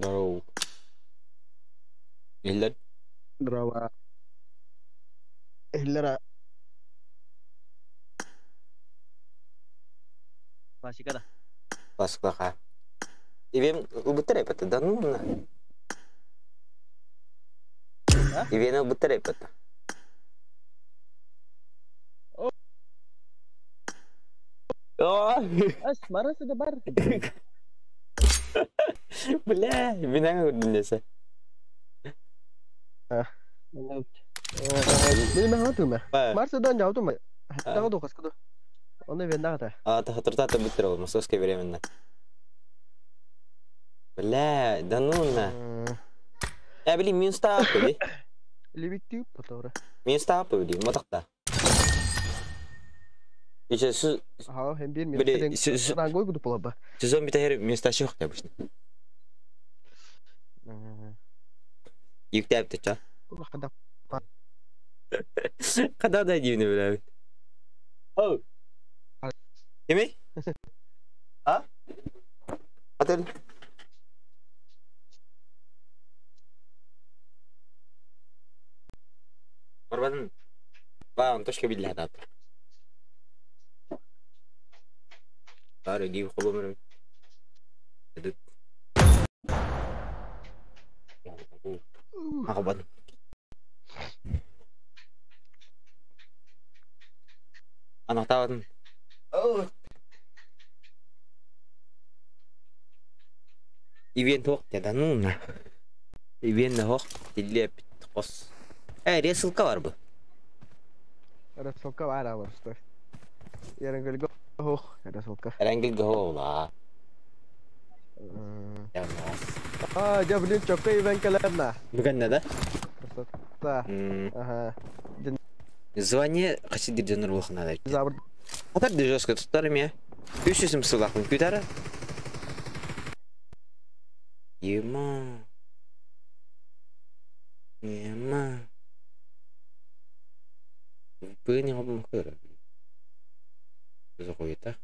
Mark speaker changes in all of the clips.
Speaker 1: Здорово. Иһиллэр?
Speaker 2: Дрова. Иһиллэр.
Speaker 3: Классика да.
Speaker 1: Классика. Ивен ылбыттар эппэтэ да ну на.
Speaker 3: А?
Speaker 1: Ивен ылбыттар эппэтэ.
Speaker 3: О,
Speaker 1: О!
Speaker 3: ас, марасы да бар.
Speaker 1: Бля, минаҥа көрдүн десе.
Speaker 2: Мин тума.
Speaker 1: Ба.
Speaker 2: Марсы дан жау тума. Хаттаҕа ду хаска ду. Онно веннаҕата.
Speaker 1: А, тахатырта быттыр ол, московское временно. Бля, да ну на. Я били минус тааппы
Speaker 2: Либиттүү потора.
Speaker 1: Минус тааппы били, мотақта. Еще су
Speaker 2: Аха, hem bir
Speaker 1: били
Speaker 2: минус рангой гуду полаба.
Speaker 1: сезон битәһер минус ташых обычно. Yüktәп ча.
Speaker 2: Хада.
Speaker 1: Када да дивне биләбит. Оу. Кими? А? Отель. Барбадын. Ба, он точка билла дат. Бары див холомыр. Эдит. Ахабад. Ана тавадын. Оу. Ивен тоқ деді ну на. Ивен хоқ дилеп қос. Э, ресылка бар бу.
Speaker 2: Рассолка бар абарсты. Ярангөлгө хох, рассолка.
Speaker 1: Рәңгел гола. Ямас.
Speaker 2: А, я блин, чокка ивен келерна.
Speaker 1: Бүгін да?
Speaker 2: Красота. Ага.
Speaker 1: Звание қаши диржаныр болхына да.
Speaker 2: Забыр.
Speaker 1: Атар дежоска туттар ме? 300 сылақын күтәрі. Ема. Ема. Быны ғабым көрі. Өзі қойытақ.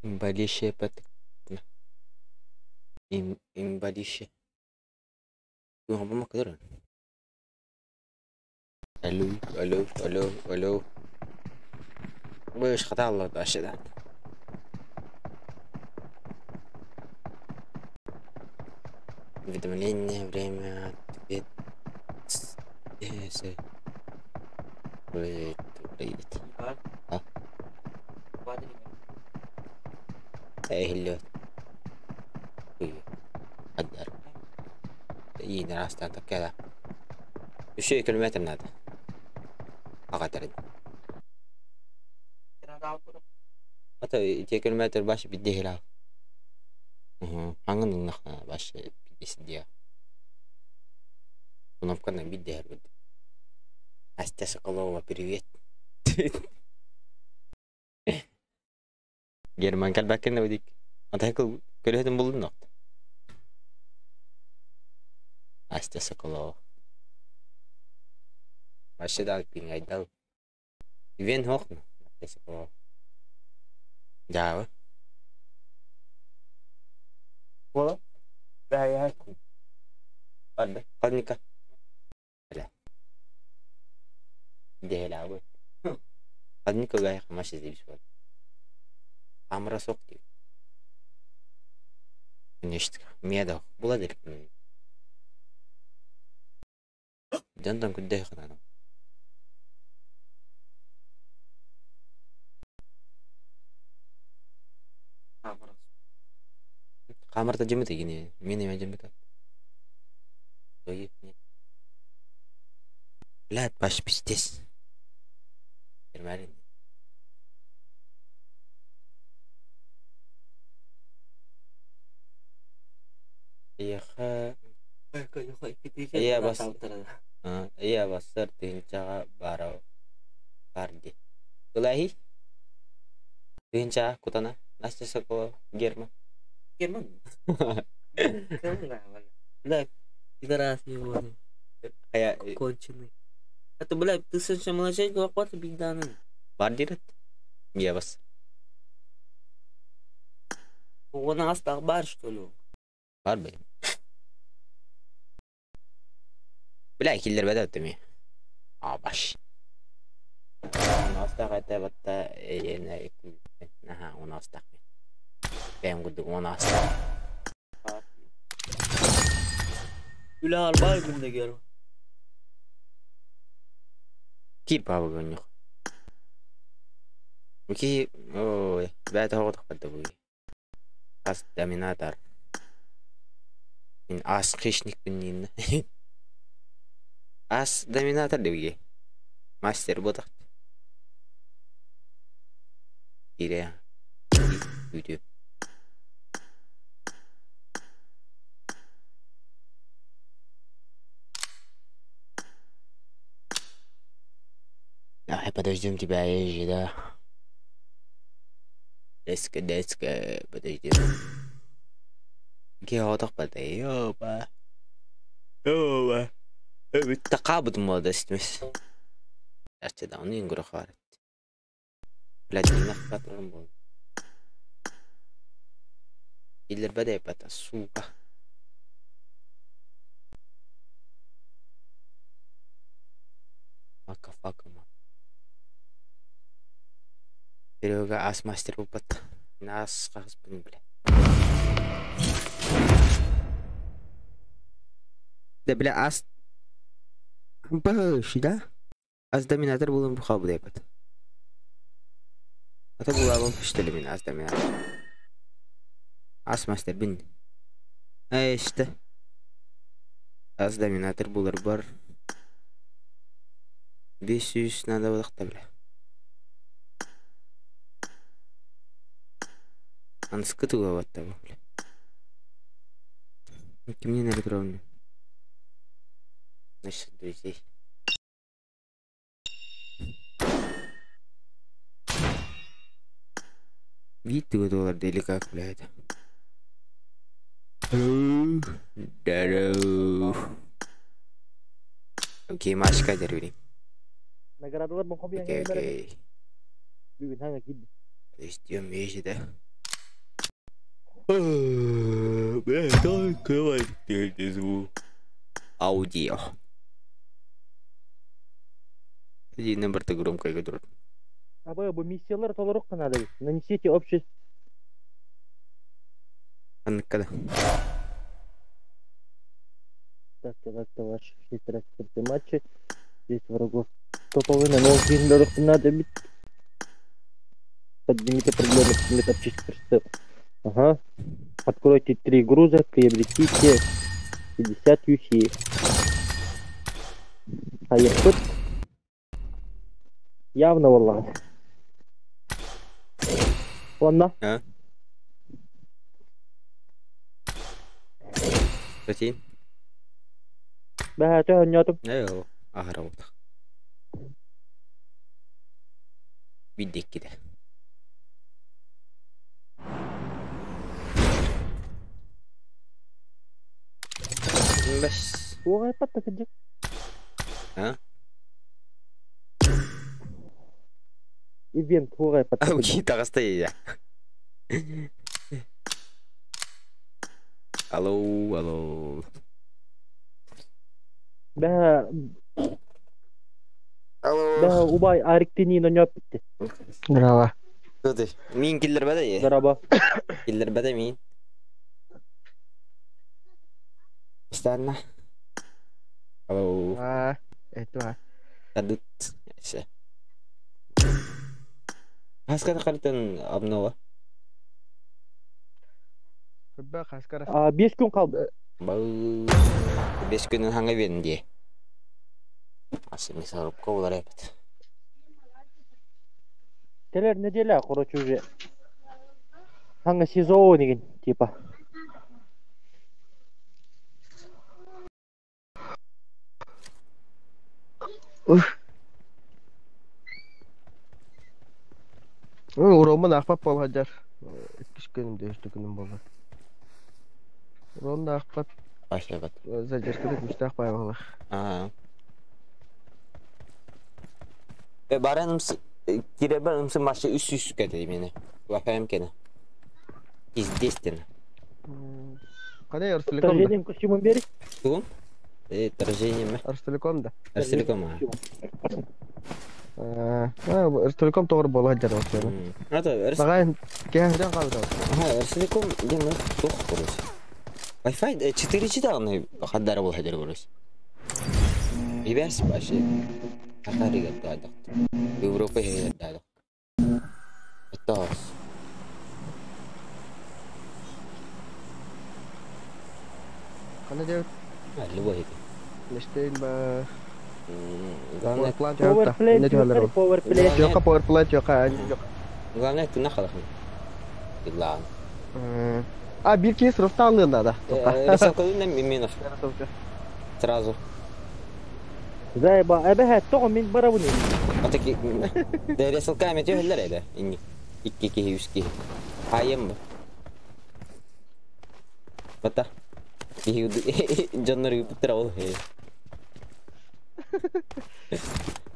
Speaker 1: Имбалище пат. Им имбалище. Ғабым көрі. Алло, алло, алло, алло. Быш хата ашыдан. Уведомление, время, ответ. Блять, А? Эй, Қадар. Иин растан таккада. Үше километр надо. Ағатарын. Ата 2 километр баш бидде хила. Аңын нахна баш бидде. Кнопканы бидде хер бид. Астя Соколова, привет. Герман калбаккын өдик. Ата кыл көрөтүн булдun нокт. Астя Соколова. Башы да алып айдал. Ивен хохна. Астя Соколова. Жабы. Бола. Бәй Арды. Қалника. Бля. Дехлабы. Қалника гай хамаш издейбис бол. Амра соқ дейб. Нешт. Мияда. Була дерек. Жантан күддей қананы. Камырда жемет егене. Мен эме жемет. Блядь, баш пиздец. Нормально. Яха. Iya бас. Iya бассар тыынчаға бара барди. Улахи. Тыынча кутана. Настя Соколова, Герман.
Speaker 3: Герман.
Speaker 1: Да.
Speaker 3: Пидорас ебаный.
Speaker 1: Кая
Speaker 3: Конченый. А то, блядь, ты совсем молочай, лопата бигданын.
Speaker 1: бар дирет. Иә бас.
Speaker 3: 10 астаах баар, что ли?
Speaker 1: Бар бай. Бля, киллэрбэтэ эми. А, баш. 10 астаах этэ батта эйиэнэ наһаа 10 астаах. Бэйэм курдук 10 астаах.
Speaker 3: Үлэ баар күндэгер.
Speaker 1: Киир паба гонньох. Ки, ой, бэйэтэ хоҕотох бу. Ас доминатор. Мин ас хищник пин. Ас доминатор дебиге. Мастер ботах. Кире. Үтү. Давай подождем тебя, езжи, да. Let's go, let's go, подождем. Ки хоҕотох бата, ёба. Ёба. Тақабыт молодость. Ачча оны ингура харат. Блядь, не патрон был. Киллер бадай бата, сука. Фака, фака, ма. Серега ас мастер бупат. Нас хасбын, бля. Да, бля, ас... Баш, да? Ас доминатор булын бу дейбат. Ата булабын пиштели мин ас доминатор. Ас мастер бин. Эй, işte. Ас доминатор булар бар. 500 надо было бля. Анскы туга батта бу, бля. Кимнен электронный? Значит, друзей. Вид ты доллар или как, блядь? Здорово. Окей, Машка дервили.
Speaker 2: Наградалар бу хобби.
Speaker 1: Окей, окей.
Speaker 2: Бүгүн хаңа кидди.
Speaker 1: Ждем вещи, да? Бля, только звук. Аудио. Иди номер ты громко говорю.
Speaker 2: Абы бу миссиялар толорук надо. Нанесите общий
Speaker 1: Анкада.
Speaker 2: Так, так, ваш шесть матчи. Здесь врагов топовый на новых геймерах надо бить. Поднимите определенный предмет обчистки. Ага. Откройте три груза, приобретите 50 UC. А я тут явно والله. Ладно.
Speaker 1: А? Протин?
Speaker 2: Бэһэ төһөнньотум.
Speaker 1: Эйо, аһара. Биддик киде. Бэс.
Speaker 2: Туох айпатта кыдьык.
Speaker 1: А?
Speaker 2: Ивент туох айпатта кыдьык.
Speaker 1: Окей, таҕыста я. Алло, алло.
Speaker 2: Бэһэ
Speaker 1: Алло.
Speaker 2: бэһэ убай Ариктини нөньөп битти.
Speaker 4: Здорово.
Speaker 1: Кто ты? Мин киллер бада я.
Speaker 2: Здорово.
Speaker 1: Киллер бада мин. Странно. Алло.
Speaker 4: А, это
Speaker 1: Тадут. Все. Хаската харитан обнова.
Speaker 4: Рыбак, хаскара.
Speaker 2: А 5 күн калды.
Speaker 1: Бау. 5 күнүн хаңа берин дие. Асы мясорубка болар эбит.
Speaker 2: Кэлэр неделя, короче, уже. Хаңа сезон деген, типа.
Speaker 4: Уф. Ой, Роман ахпап болғадар. Иккис күнүм дөштү күнүм болду. Роман ахпап
Speaker 1: Баша бат.
Speaker 4: Задержка мечтах пайвалах.
Speaker 1: Аа. Э бараным киребер ымсы машы үс үс кете мени. Вафаем кене. Естественно.
Speaker 4: Қане Ростелеком да?
Speaker 2: Отражением костюмом бери.
Speaker 1: Тугум? Отражение ме?
Speaker 4: Ростелеком да.
Speaker 1: Ростелеком, а.
Speaker 4: Ростелеком тоғыр бола жар осы.
Speaker 1: Это
Speaker 4: Бағайын кеһен қалды.
Speaker 1: Ага, Ростелеком дем тух короче. Wi-Fi 4G даҕаны хаддара бол хадер короче. Иберс башы. Хахарига дадак. Европа хер дадак. Тос.
Speaker 4: Қане деп
Speaker 1: Любой это.
Speaker 4: Нештейн ба.
Speaker 1: Главное,
Speaker 4: Power plant
Speaker 2: Power
Speaker 4: жоқ.
Speaker 2: play,
Speaker 4: Не жолар.
Speaker 2: power play.
Speaker 4: Жоққа power plant жоққа. Жоқ.
Speaker 1: Главное, ты нахалахын. Ладно.
Speaker 4: А, bir kez rıfta alığında да.
Speaker 1: Рисовка Миминов. Сразу.
Speaker 2: Зайба, эбэһэ тоҕо мин барабын.
Speaker 1: А таки... Да рисовками төхөллөр эде. Инни. Икки киһи, үс киһи. Айым бу. Бата. Киһи дьоннор ыыппыттар ол.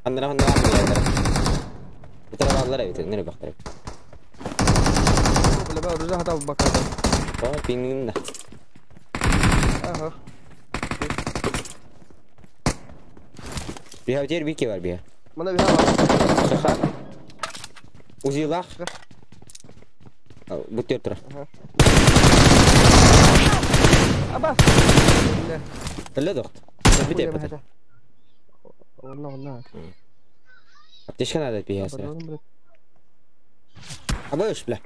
Speaker 1: Аннара ханна ааллар. Бутара бааллар эбит, нere бактар.
Speaker 4: Бля, оружие хата бакада.
Speaker 1: О, пингин да.
Speaker 4: Ага.
Speaker 1: Биха жер бики бар биха.
Speaker 4: Мына биха бар.
Speaker 1: Саха. Узилах. Бутер тура.
Speaker 4: Абас.
Speaker 1: Әллә дохт. Бите бите.
Speaker 4: Онна онна.
Speaker 1: Аптечка надо биха сра. Абыш, бля.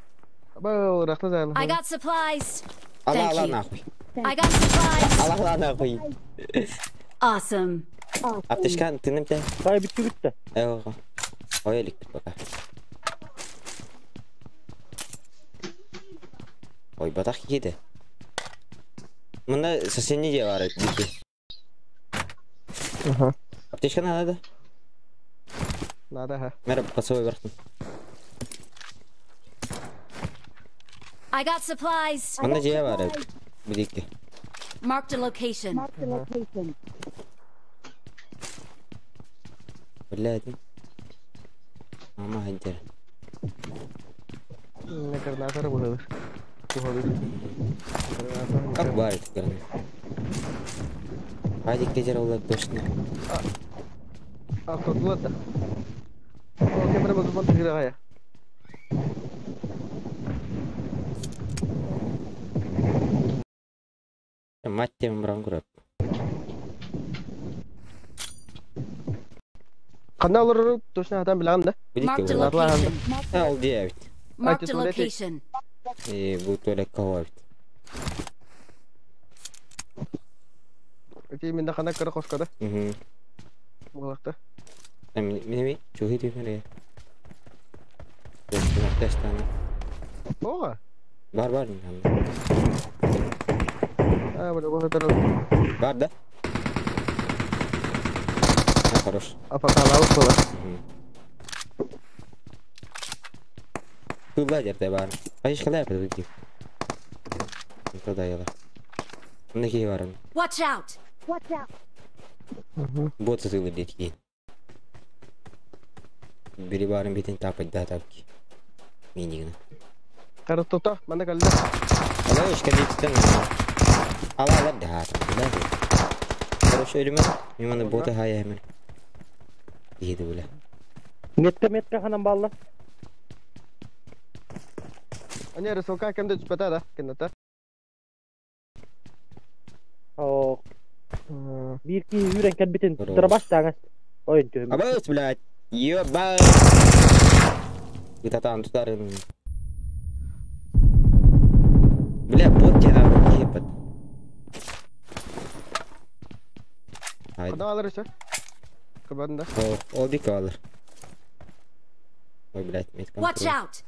Speaker 4: Аба, рахна зайлы.
Speaker 5: I got supplies.
Speaker 1: Алла
Speaker 5: Thank
Speaker 1: алла
Speaker 5: you.
Speaker 1: нахуй.
Speaker 5: I got supplies.
Speaker 1: Алла алла нахуй.
Speaker 5: Awesome.
Speaker 1: Аптечка тыным те.
Speaker 2: Хай бүтті бүтті.
Speaker 1: Эва. Ой, элик пока. Ой, батах киде. Мында соседний де бар бики.
Speaker 4: Ага.
Speaker 1: Аптечка надо.
Speaker 4: Надо, ха.
Speaker 1: Мэр поцелуй бартын.
Speaker 5: I got supplies.
Speaker 1: Мында же бар бидикки.
Speaker 5: Marked a location.
Speaker 1: Блядь. Мама ханжар.
Speaker 4: Не гранатар буһылыр. Буһылыр.
Speaker 1: Как бар это гранат? Адик кезер олар точно.
Speaker 4: А, тотулар да. О, кемер бозулман тигре гая.
Speaker 1: Мать тем бран көрөп.
Speaker 4: Кандай олар точно адам билган да.
Speaker 1: Бидикки
Speaker 5: Marked a
Speaker 1: олар.
Speaker 5: location.
Speaker 1: Ал дебит.
Speaker 5: Marked a
Speaker 4: туалет.
Speaker 5: location.
Speaker 1: Э, бу туалет кого бит.
Speaker 4: Эти менде кандай кыра кошкада.
Speaker 1: Угу.
Speaker 4: Булакта.
Speaker 1: Мен чухи дүймере. Тештана.
Speaker 4: Ога.
Speaker 1: Бар бар.
Speaker 4: А, бля, бу тар.
Speaker 1: Бар да? Хорош.
Speaker 4: Апа калабык була.
Speaker 1: Кылла жерде бар. Кайшы кылай бит. Туда яла. Мынакей бар.
Speaker 5: Watch out.
Speaker 1: Бот сытылы дейт кейин. Бири барын битин тапыт да тапки. Минигин.
Speaker 4: Кара тута, мана калды.
Speaker 1: Ала ишке диттен. Ала ала да да. Хорош ölüme. Миманы бота хая hemen. Ийdi бля.
Speaker 2: Метка метка ханан балла.
Speaker 4: Ане рисовка кемде түспөтө да, кеннете.
Speaker 2: О, bir ki yürен кәлбитин
Speaker 1: Хорош.
Speaker 2: тырабаш таңас. Ойын түйім.
Speaker 1: Абыс, блядь. Ёба. Гытатан тутарын. Бля, бот тебя кепет. Haydi.
Speaker 4: Кандай алыр еще? Кыбадында.
Speaker 1: О, ол дик алыр. Ой, блядь, меткам.
Speaker 5: Watch out.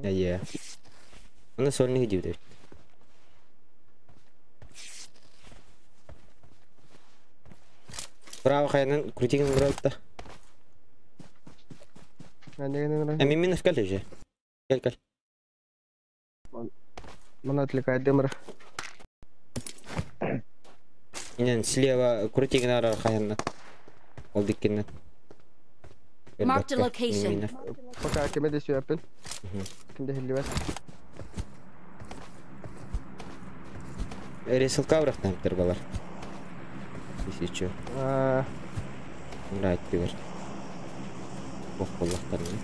Speaker 1: Я, я. Оны сольный дип. Право хайнан крутигин бұралды.
Speaker 4: Мен
Speaker 1: Ә, мен кел уже. Кел, кел.
Speaker 4: Мына отвлекает дымыр.
Speaker 1: Инен слева крутигин ара хайнан. Ол диккеннен.
Speaker 5: Marked a location.
Speaker 4: Пока кеме де сүйәппин.
Speaker 1: Мгм.
Speaker 4: Кимде хиллибет.
Speaker 1: Ресылка бырахтаһыттар балар. Если чё. Нравится. Ох, боллахтарына.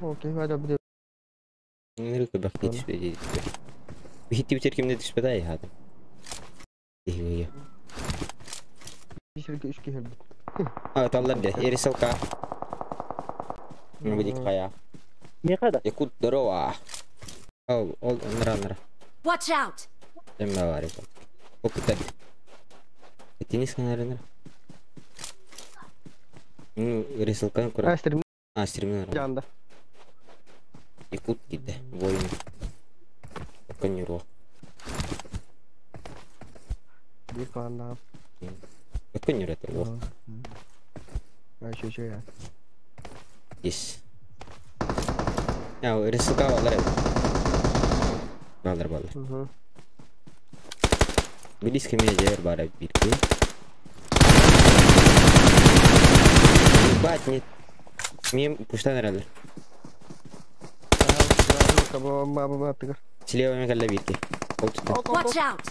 Speaker 4: Окей, hadi bir de.
Speaker 1: Нырык бах кетишпе. Бихти битер кимде түспөт ай хады. Дигиге.
Speaker 4: Bir üç kişi.
Speaker 1: А, таллар де, Ересылка. Ну, будет кая.
Speaker 2: Не қайда?
Speaker 1: Якут, здорово. Ол, ол, нра, нра.
Speaker 5: Watch out!
Speaker 1: Эмме бар экен. Опыт. Тенис канары нра. Ну, Ересылканы
Speaker 4: А,
Speaker 1: кура.
Speaker 4: стрим
Speaker 1: А, стримнер.
Speaker 4: жанында.
Speaker 1: Якут кидде. Воин. Конюро.
Speaker 4: Bir kandan.
Speaker 1: Конюро это вот.
Speaker 4: А, еще, еще я.
Speaker 1: Yes. Я, Ересылка балар. Балар, балар.
Speaker 4: Угу.
Speaker 1: Билис кеме жер бар бирки. Ебать, нет. Мен пуштан эрелер. Слева мен калла бирки. Ол tuttu.
Speaker 5: Watch out!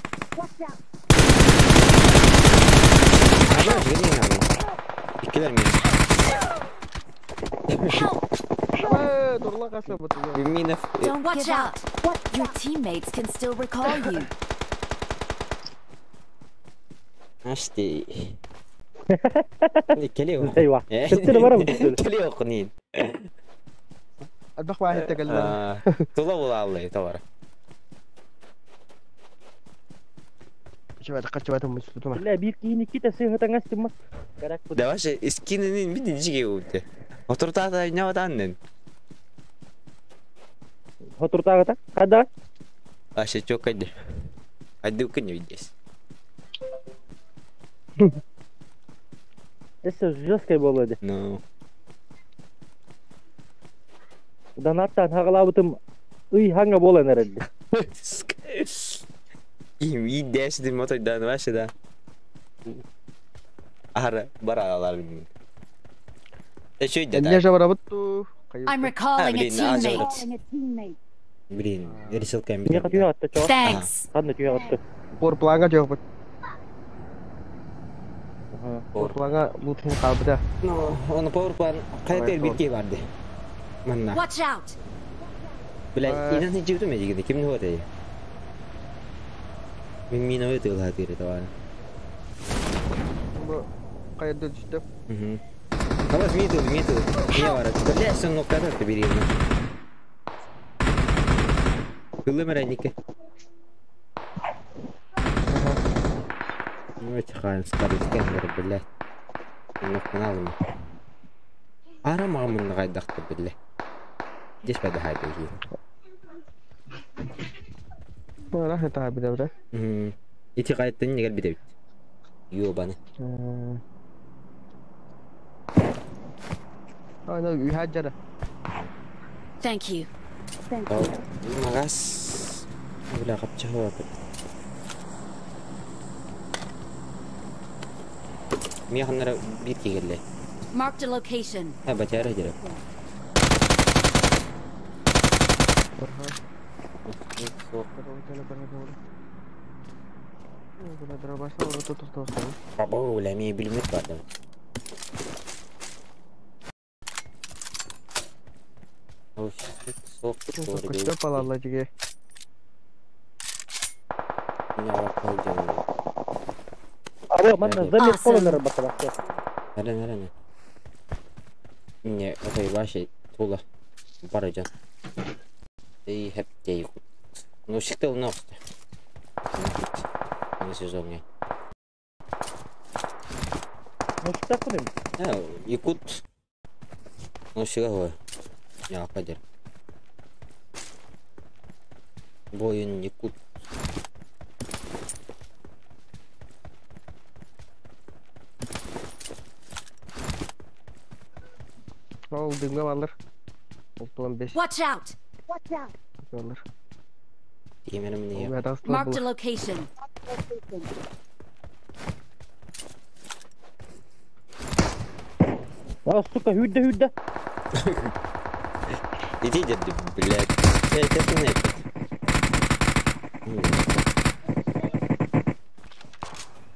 Speaker 1: Aba, жигермен aba. Иккилер мен.
Speaker 5: Help!
Speaker 4: Дурла қасына бұты.
Speaker 1: Мина.
Speaker 5: Don't Watch out! Your teammates can still recall you.
Speaker 1: Ашти. Келе.
Speaker 2: Eyvah. Çıktı var mı?
Speaker 1: Келе оқынин.
Speaker 4: Атбақ واحد تقلنا.
Speaker 1: Тула була аллай товар.
Speaker 4: شباب قد شباب مسلوطنا.
Speaker 2: Бля, bir киini ките сыгытаңа стимма. Карак бу.
Speaker 1: Да ваше скинин биди жиге ути. Отуртата няватаннен.
Speaker 2: Хотуртагыта. Кайда?
Speaker 1: Ваше чокайды. Айды күн видес.
Speaker 2: Это жесткий болду.
Speaker 1: Ну.
Speaker 2: Донаттан хагалабытым ый ханга болан эрелди.
Speaker 1: Им идес дим отойдан ваше да. Ара бара алар билмин. Э чөй
Speaker 4: Не
Speaker 1: да.
Speaker 4: жабарабытту.
Speaker 5: I'm recalling a
Speaker 1: блин, а,
Speaker 5: teammate.
Speaker 1: Блин, рисылка
Speaker 2: Не катıyor атты чо.
Speaker 5: Thanks.
Speaker 2: Кандай түйө атты.
Speaker 4: Пор планга жоқ бит.
Speaker 2: Ага.
Speaker 4: Пор планга лутын қалды да.
Speaker 1: Ну, оны power plan кайтер бирке барды. Манна.
Speaker 5: Watch out!
Speaker 1: Бля, инан хижиб туме дигенде кимни хотай. Мен мина өтө ылаа тире тавар.
Speaker 4: Бу кайда түштү.
Speaker 1: Мгм. Халас митл, митл. Не бар. Бля, сон нокката ты бери. Кылы мэрәнике. Ну, эти хаем скарлет бля. Ноккан алым. Ара мамын гайдакты бля. Деш бада хайды.
Speaker 4: Рахмет таға бит да.
Speaker 1: Мгм. Ити кайттын негер битебит. Ёбаны.
Speaker 4: Ана үйхаджара.
Speaker 5: Thank you.
Speaker 1: Магас. Бля, капча хава. Мия ханнара бир кегелле.
Speaker 5: Marked a location.
Speaker 1: Ha бачара жереп. Баба, бля, мия билмет барды.
Speaker 4: Көстөп алалла жиге.
Speaker 2: Abo, манна замер
Speaker 5: Awesome.
Speaker 2: болан эрелди бакала.
Speaker 1: Нere нere не? Не, окей, ваше тула. Барыжан. Эй, хеп дей. Ну, шиктел нохты. Не сезонге.
Speaker 2: Ну что кудым?
Speaker 1: А, якут. Ну, шига Я кадер. Воин якут.
Speaker 4: Ол дымга балыр. Ол 5
Speaker 5: Watch out!
Speaker 4: балыр.
Speaker 1: Yemenim ne ya?
Speaker 5: Marked a location.
Speaker 2: А, сука, hüdde hüdde.
Speaker 1: Иди, дед, блядь. Это не это.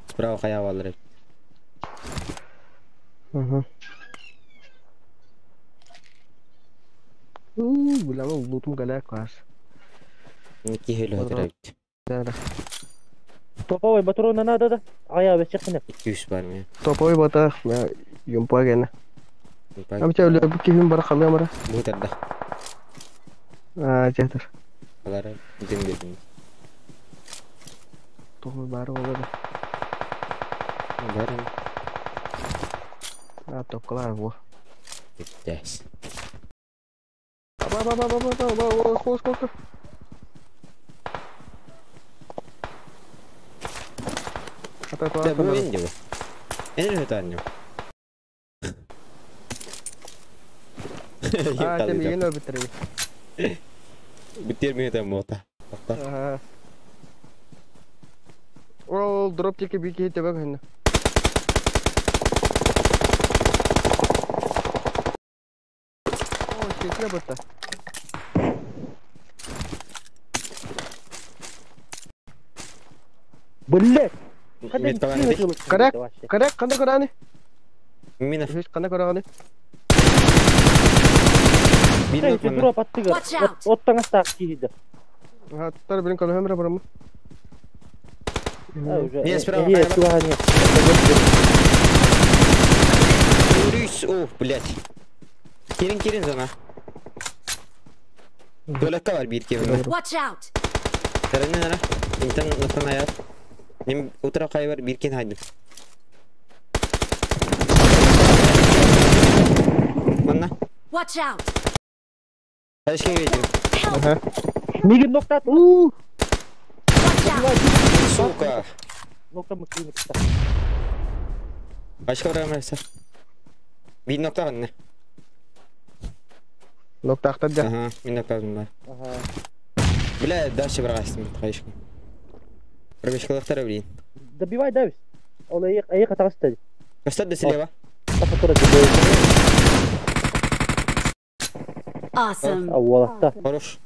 Speaker 1: Справа хая валры.
Speaker 4: Угу. Бля, ну лутум галяк аж.
Speaker 1: Кихелі өтірәбіт.
Speaker 4: Да, да.
Speaker 2: Топовой патрона надо да. Ая, бесчехне.
Speaker 1: 200 бар ме.
Speaker 4: Топовой батах, юмпа гена. Ам ча бля, кихим бара халы амара.
Speaker 1: Бутарда.
Speaker 4: А, жетер.
Speaker 1: Алара дым бердим.
Speaker 4: Топовой бары олады.
Speaker 1: Бар.
Speaker 4: А, топкалар во.
Speaker 1: Yes.
Speaker 4: Ба ба ба ба ба ба ба сколько сколько.
Speaker 1: Да, bu indi bu. En öte
Speaker 4: А, ты меня битер.
Speaker 1: Битер ми там мота.
Speaker 4: Ага. Ол дроп тики бики тебе гына. О, шекля бата.
Speaker 2: Блядь.
Speaker 4: Коррект, коррект, кандай көрәни?
Speaker 1: Мина.
Speaker 4: Үш кандай көрәни?
Speaker 2: Бир дроп аттыгар. Оттан астак кийди.
Speaker 4: Ага, тар бирин калым барамы.
Speaker 1: Не, справа. Рысь, о, блядь. Кирин, кирин зона. Туалетка бар бир кирин.
Speaker 5: Watch out.
Speaker 1: Тараны нара. Интан нотан аяр. Нем утра кай бар бир кин хайдым. Манна.
Speaker 5: Watch out.
Speaker 1: Ташка кетим.
Speaker 4: Ага.
Speaker 2: Мигин ноктат.
Speaker 1: Сука.
Speaker 2: Нокта мы клиник.
Speaker 1: Başka vuramazsa. Bir nokta var ne?
Speaker 4: Nokta aktar da.
Speaker 1: Aha, bir nokta var.
Speaker 2: Aha.
Speaker 1: Бля, дальше брать, конечно. Пробежка блин.
Speaker 2: Добивай, давись. Он аек атастады.
Speaker 1: Кастады слева.
Speaker 5: Awesome.
Speaker 2: Awalakta.
Speaker 1: Хорош.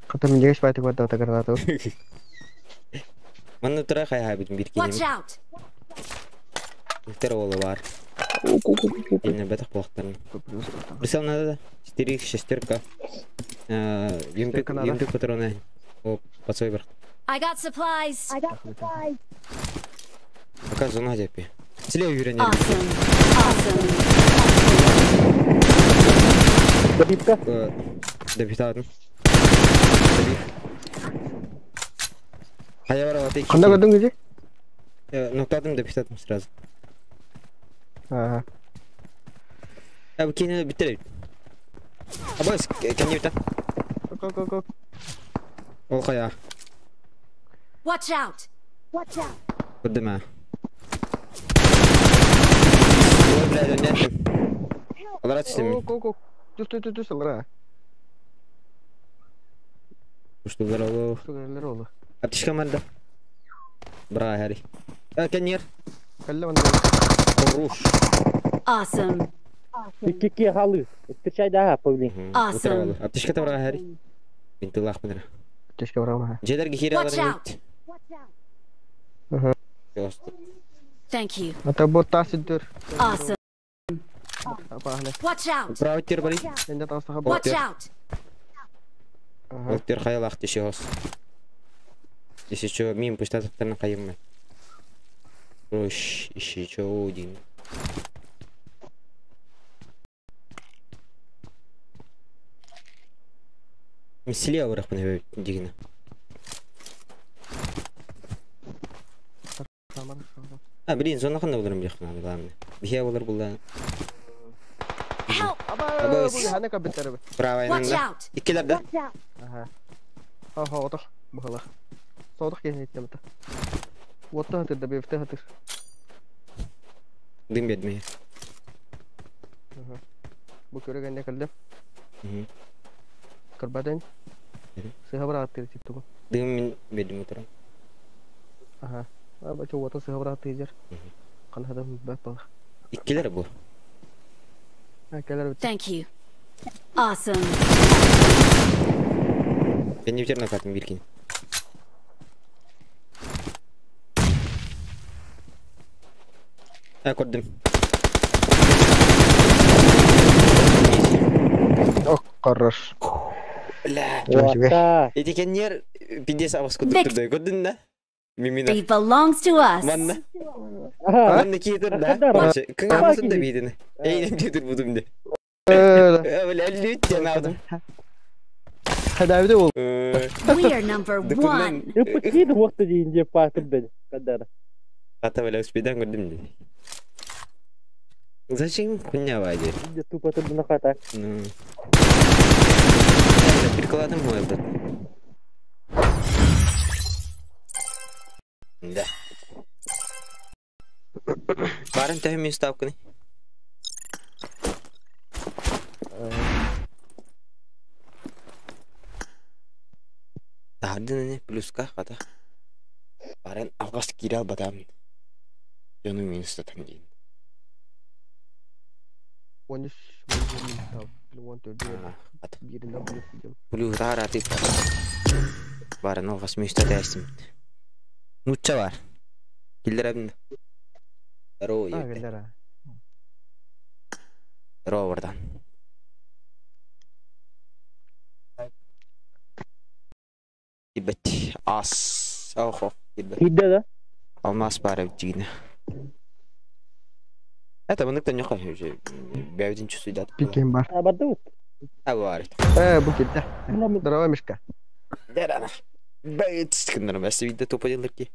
Speaker 4: Катым жегеш байтык бар да гранату.
Speaker 1: Манна тура хай хай бит бир
Speaker 5: Watch
Speaker 1: килем.
Speaker 5: out.
Speaker 1: Виктор ола бар. Инне бетах плохтан. Прицел надо, да? 4 шестерка. Юмпик, юмпик патроны. О, пацой бар.
Speaker 5: I got supplies.
Speaker 1: Пока зона депи. Слева юрен.
Speaker 5: Awesome. Awesome.
Speaker 2: Добивка.
Speaker 1: Добитадым. Добив. Хая бар алаты.
Speaker 4: Кандай көрдүң кези?
Speaker 1: Ноктадым добитадым сразу.
Speaker 4: Ага.
Speaker 1: А, кийин битер. Абас, кенне бит.
Speaker 4: Ко ко ко.
Speaker 1: Ол хая.
Speaker 5: Watch out. Watch out.
Speaker 1: Көрдүм а. Ой, бля, дөннеттим. Алар түштүм.
Speaker 4: Ко ко. Түс түс түс алар.
Speaker 1: Уштулар олу.
Speaker 4: Уштулар олу.
Speaker 1: Аптечка манда. Бра, Харри. А, кеннер.
Speaker 4: Калла манда.
Speaker 1: Хорош.
Speaker 5: Awesome.
Speaker 2: Икки халы. Встречай да, павлин.
Speaker 5: Awesome.
Speaker 1: Аптечка табра, Харри. Бинтылах мындыр.
Speaker 4: Аптечка барам.
Speaker 1: Жедер гихире
Speaker 5: Watch
Speaker 1: алар.
Speaker 5: out.
Speaker 4: Ага.
Speaker 5: Thank you.
Speaker 4: Ата бот тасыдыр.
Speaker 5: Awesome.
Speaker 4: Апа,
Speaker 5: Watch out.
Speaker 1: Право тер бари.
Speaker 4: Энде тастаха
Speaker 5: Watch out.
Speaker 1: Оттер хаялах тиши хос. Если чё, мимо пусть кайымы. Ош, еще чё один. Слева вырах дигна. А, блин, зона ханда булырым бияк надо, главное. Бия булыр булда.
Speaker 5: Help.
Speaker 4: Аба, хана кабитер.
Speaker 1: Правая
Speaker 5: Watch
Speaker 1: нанда.
Speaker 5: out.
Speaker 1: Иккилер да.
Speaker 4: Ага. Ага, отох. Бухала. Содох кehen иттем та. Отто хатыр да бефте хатыр.
Speaker 1: Дым бедме.
Speaker 4: Ага. Бу көрөгәндә килдем. Кырбадан. Сыһабра аттыр тип тугу.
Speaker 1: Дым мин бедим утырам.
Speaker 4: Ага. Аба чо отто сыһабра аттыр жер. Ханна баар буолла.
Speaker 1: Иккилэр бу.
Speaker 4: А, кэлэр бит.
Speaker 5: Thank you. Awesome.
Speaker 1: Кэннибитигэр накаатым биир кини. А, көрдүм.
Speaker 4: Ох, хорош.
Speaker 1: Бля.
Speaker 2: Уота.
Speaker 1: Эти кэнниэр пиздец абас курдук турда. Көрдүн да? Мимина.
Speaker 5: It belongs to us.
Speaker 1: Манна.
Speaker 2: Аха.
Speaker 1: Манна киитер да.
Speaker 2: Хадара.
Speaker 1: Кыңамсын да биитини. Эйнем диэтир будум де.
Speaker 4: Э,
Speaker 1: Бля, лүт диэн алдым.
Speaker 4: Хадавиде ол.
Speaker 5: We are number
Speaker 1: Дыкунан.
Speaker 5: one.
Speaker 2: Ыппыт киит уохта диин диэп паатыр бэни. Хадара.
Speaker 1: Ата бля, успедан көрдүм де. Зачем хуйня вади?
Speaker 2: Инде тупо турдуна хата.
Speaker 1: Ну. Прикладом мой, брат. Да. Барын төһө ставканы. Тардын не плюска хата. Барын алгас кире албатам. Жону минус татам дейин.
Speaker 4: 13 14
Speaker 1: Хата.
Speaker 4: Биринен плюс дем.
Speaker 1: Плюс аты. Барын алгас минус татайсым. Нучча бар. Киллер абин. Здорово,
Speaker 4: А,
Speaker 1: ебать.
Speaker 4: кэлэр а.
Speaker 1: Здорово, братан. Ебать, ас. Охо, ебать.
Speaker 2: Киидде да?
Speaker 1: Алмаз баар эбит дьигинэ. Это мынык тоньоха уже бэйбитин чувствуйдат.
Speaker 4: Пикем бар.
Speaker 2: А, бардыбыт.
Speaker 1: А бар.
Speaker 4: Э, бу килдэ.
Speaker 2: Бля, мен
Speaker 4: Здорово, Мишка.
Speaker 1: Дерана. Бэйт кыннар бәсі виде тупо делар ки.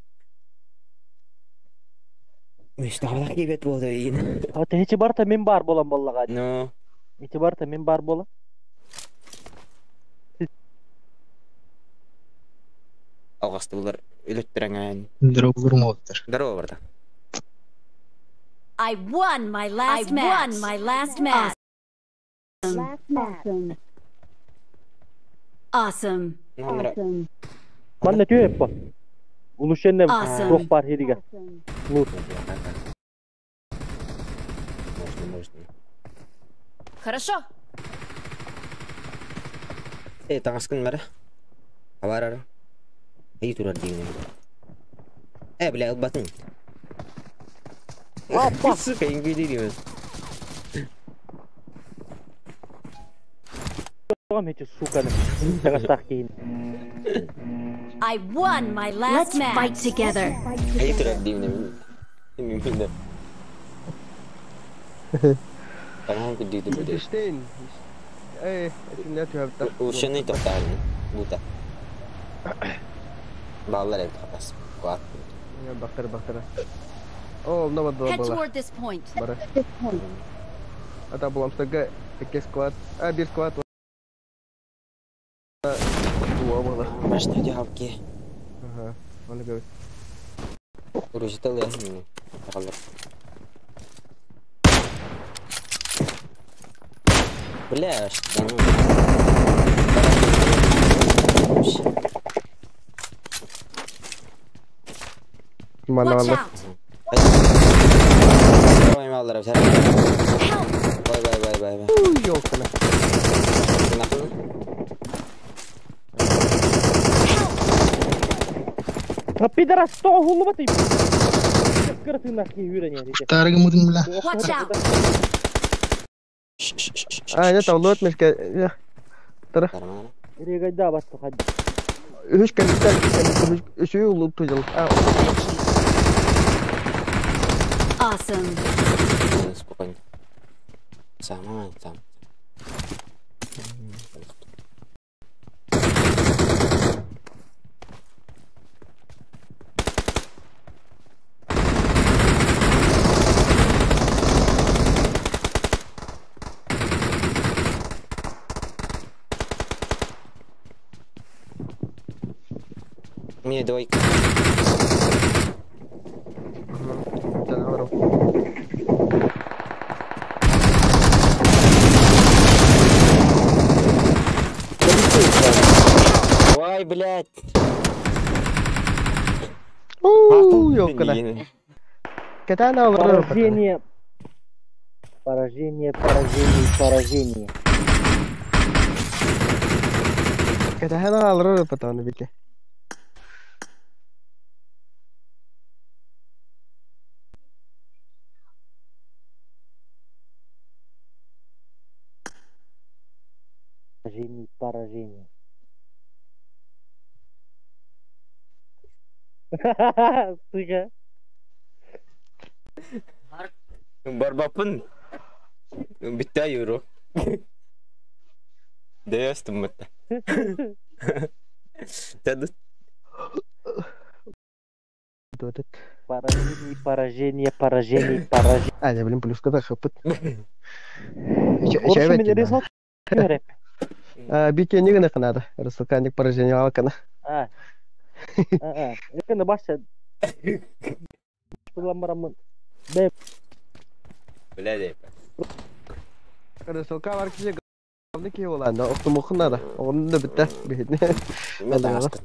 Speaker 1: Миш табалак ебет болды ин.
Speaker 2: Ата хечи барта мен бар болам боллага.
Speaker 1: Ну,
Speaker 2: Ити барта мен бар бола.
Speaker 1: алғасты булар өлөттөрөңөн.
Speaker 6: Здорово, Оттер.
Speaker 1: Здорово, братан.
Speaker 5: I won my last match. won my last match. Awesome. Awesome.
Speaker 1: Нанра.
Speaker 2: Манна түйө эппа. Улушенне
Speaker 5: Awesome.
Speaker 2: туох бар хириге. Лут.
Speaker 1: Можно, можно.
Speaker 5: Хорошо.
Speaker 1: Э, таңаскын мара. Абар ара. Эй, турар дейін. Э, бля, албатын.
Speaker 2: Апа.
Speaker 1: Сука, ингү деймін.
Speaker 2: Тоғам хечи суканы. Тагастах кейин.
Speaker 5: I won my last
Speaker 7: Let's
Speaker 5: match.
Speaker 7: fight
Speaker 5: together.
Speaker 1: Эй, турар деймін. Мимин. Таңан күдді буде.
Speaker 4: Штейн. Э, этинне түһэбиттэр.
Speaker 1: Ушаны тоқтарын. Бута. Балалар эбит хатас. Куат.
Speaker 4: Бактар, бактар. О, мына бадыла
Speaker 5: Head
Speaker 4: була.
Speaker 5: toward this point.
Speaker 4: Бара. Ата буламстага икки склад. А, бир склад. Туа була.
Speaker 1: Машина дьявки.
Speaker 4: Ага. Оны көрөт.
Speaker 1: Уружитал я. Тағалар. Бля, да ну.
Speaker 4: Манна
Speaker 5: Watch
Speaker 4: манна.
Speaker 5: out.
Speaker 1: Ой, малдар,
Speaker 5: Help.
Speaker 1: Бай, бай, бай, бай, бай.
Speaker 4: Уй, ёлканы.
Speaker 1: Нахуй.
Speaker 2: А пидорас тоҕо хуллубат Кырытыынах киһи үүрэн иһэр.
Speaker 6: Тарыгы мудын бля.
Speaker 5: Watch out.
Speaker 4: А, не тавлот Мишка.
Speaker 1: Нормально.
Speaker 2: Ирегайда батты хадди.
Speaker 4: Үш кәмиттер, үшүү улуп тужал. А,
Speaker 5: Thank you. Awesome.
Speaker 1: Спокойно. Сама, сам. Мне двойка. Ой, блядь.
Speaker 4: Уу, ёлканы. Кэтээн аҕаллар.
Speaker 2: Поражение. Поражение, поражение, поражение.
Speaker 4: Кэтээн аҕаллар потом бите.
Speaker 2: Поражение, поражение. Сука.
Speaker 1: Барбаппын. Бүттэ юро. Дэйэстим бытта. Тэд
Speaker 2: Поражение, поражение, поражение, поражение.
Speaker 4: А, я, блин, плюс когда хапыт.
Speaker 2: Короче, мен результат көреп.
Speaker 4: Бите не гына надо. Рассылканик поражение алкана.
Speaker 2: А. А, это баша. Буламарамын. Бе.
Speaker 1: Бля деп.
Speaker 4: Рассылка бар кije главный ки болан. Оқтымухын надо. Оны да бітті.
Speaker 1: Мен таңаскын.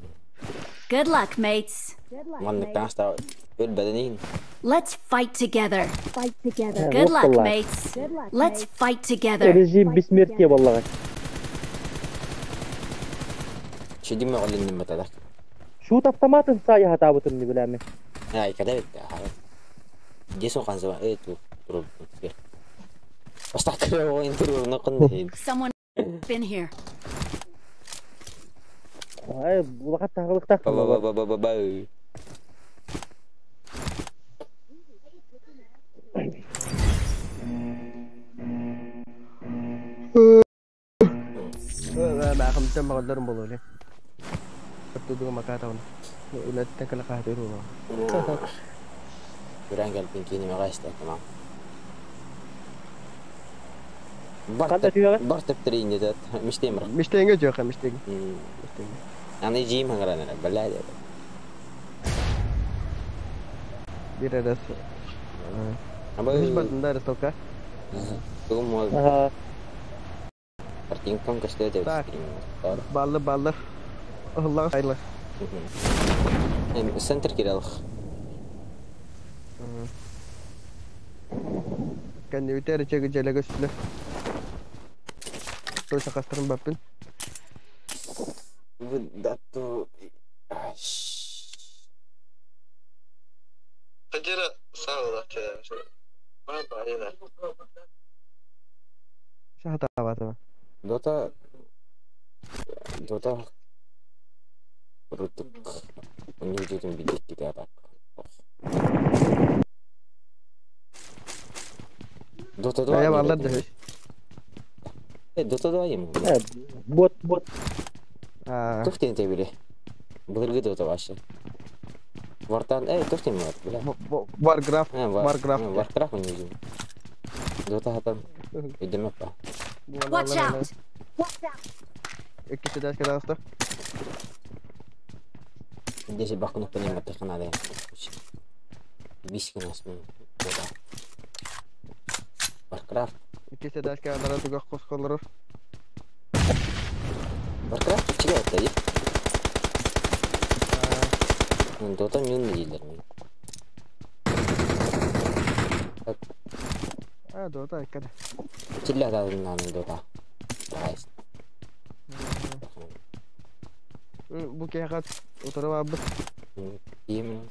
Speaker 5: Good luck, mates.
Speaker 1: Маннык таңаста өлбәден
Speaker 5: Let's fight together.
Speaker 2: Э,
Speaker 5: Good luck,
Speaker 2: вот
Speaker 5: mates. Let's fight together.
Speaker 2: Режим бессмертия боллага.
Speaker 1: Чедиме олинним батадак.
Speaker 2: Шут автоматын сая хатабытын не биләме.
Speaker 1: Ай, када битте. Десо канза э ту туруп. Бастакы ойын туруп нокын.
Speaker 5: Someone been here.
Speaker 2: Ай, булака тагылыкта.
Speaker 1: Ба ба ба ба ба.
Speaker 4: Мағымтан мағалдарым болу. Тудуга макатавна. Үләттен кала кахатыру.
Speaker 1: Күрән келпин кийиниме кайсы тамам.
Speaker 2: Кандай түйәгә?
Speaker 1: Бар тептирин дедет. Миштемир.
Speaker 4: Миштеңе жок, миштеңе.
Speaker 1: Аны жийим хаңран бля деп.
Speaker 4: Бир арас.
Speaker 1: Аба
Speaker 4: Үш бардында рассылка.
Speaker 1: Тугум мол
Speaker 2: Ага.
Speaker 1: картинкам кашты деп
Speaker 4: Так.
Speaker 1: стрим.
Speaker 4: Баллы баллы. Аллах сайлы.
Speaker 1: Центр киралык.
Speaker 4: Кәнне үтәр чеге желеге үстүле. Той сакастырын баппын.
Speaker 1: Дату.
Speaker 4: Шахата бата.
Speaker 1: Дота Дота Рутук университетин бидик китабак. Дота
Speaker 4: Ая
Speaker 1: 2
Speaker 4: баллар да.
Speaker 1: Дота 2 ем.
Speaker 2: Э, бот, бот.
Speaker 4: А.
Speaker 1: Тух тен тебиле. Былыргы Дота башы. Вартан, тух тен бар, бля.
Speaker 4: Warcraft, Warcraft.
Speaker 1: Warcraft университет. Дота хатан. Өйдөмөк ба.
Speaker 5: Watch out.
Speaker 4: Иккisi дәс кадаста.
Speaker 1: Десе бакын өппен эме тыкына да. Бис күн асмын. Дота. Warcraft.
Speaker 4: Иккisi дәс кадара туга косколор.
Speaker 1: Warcraft чиге атты. Дота мюн дейлер мен.
Speaker 4: А, Дота иккеде.
Speaker 1: Чилля дадын Дота. Айс.
Speaker 4: Бу кехат утыра бабы.
Speaker 1: Ием.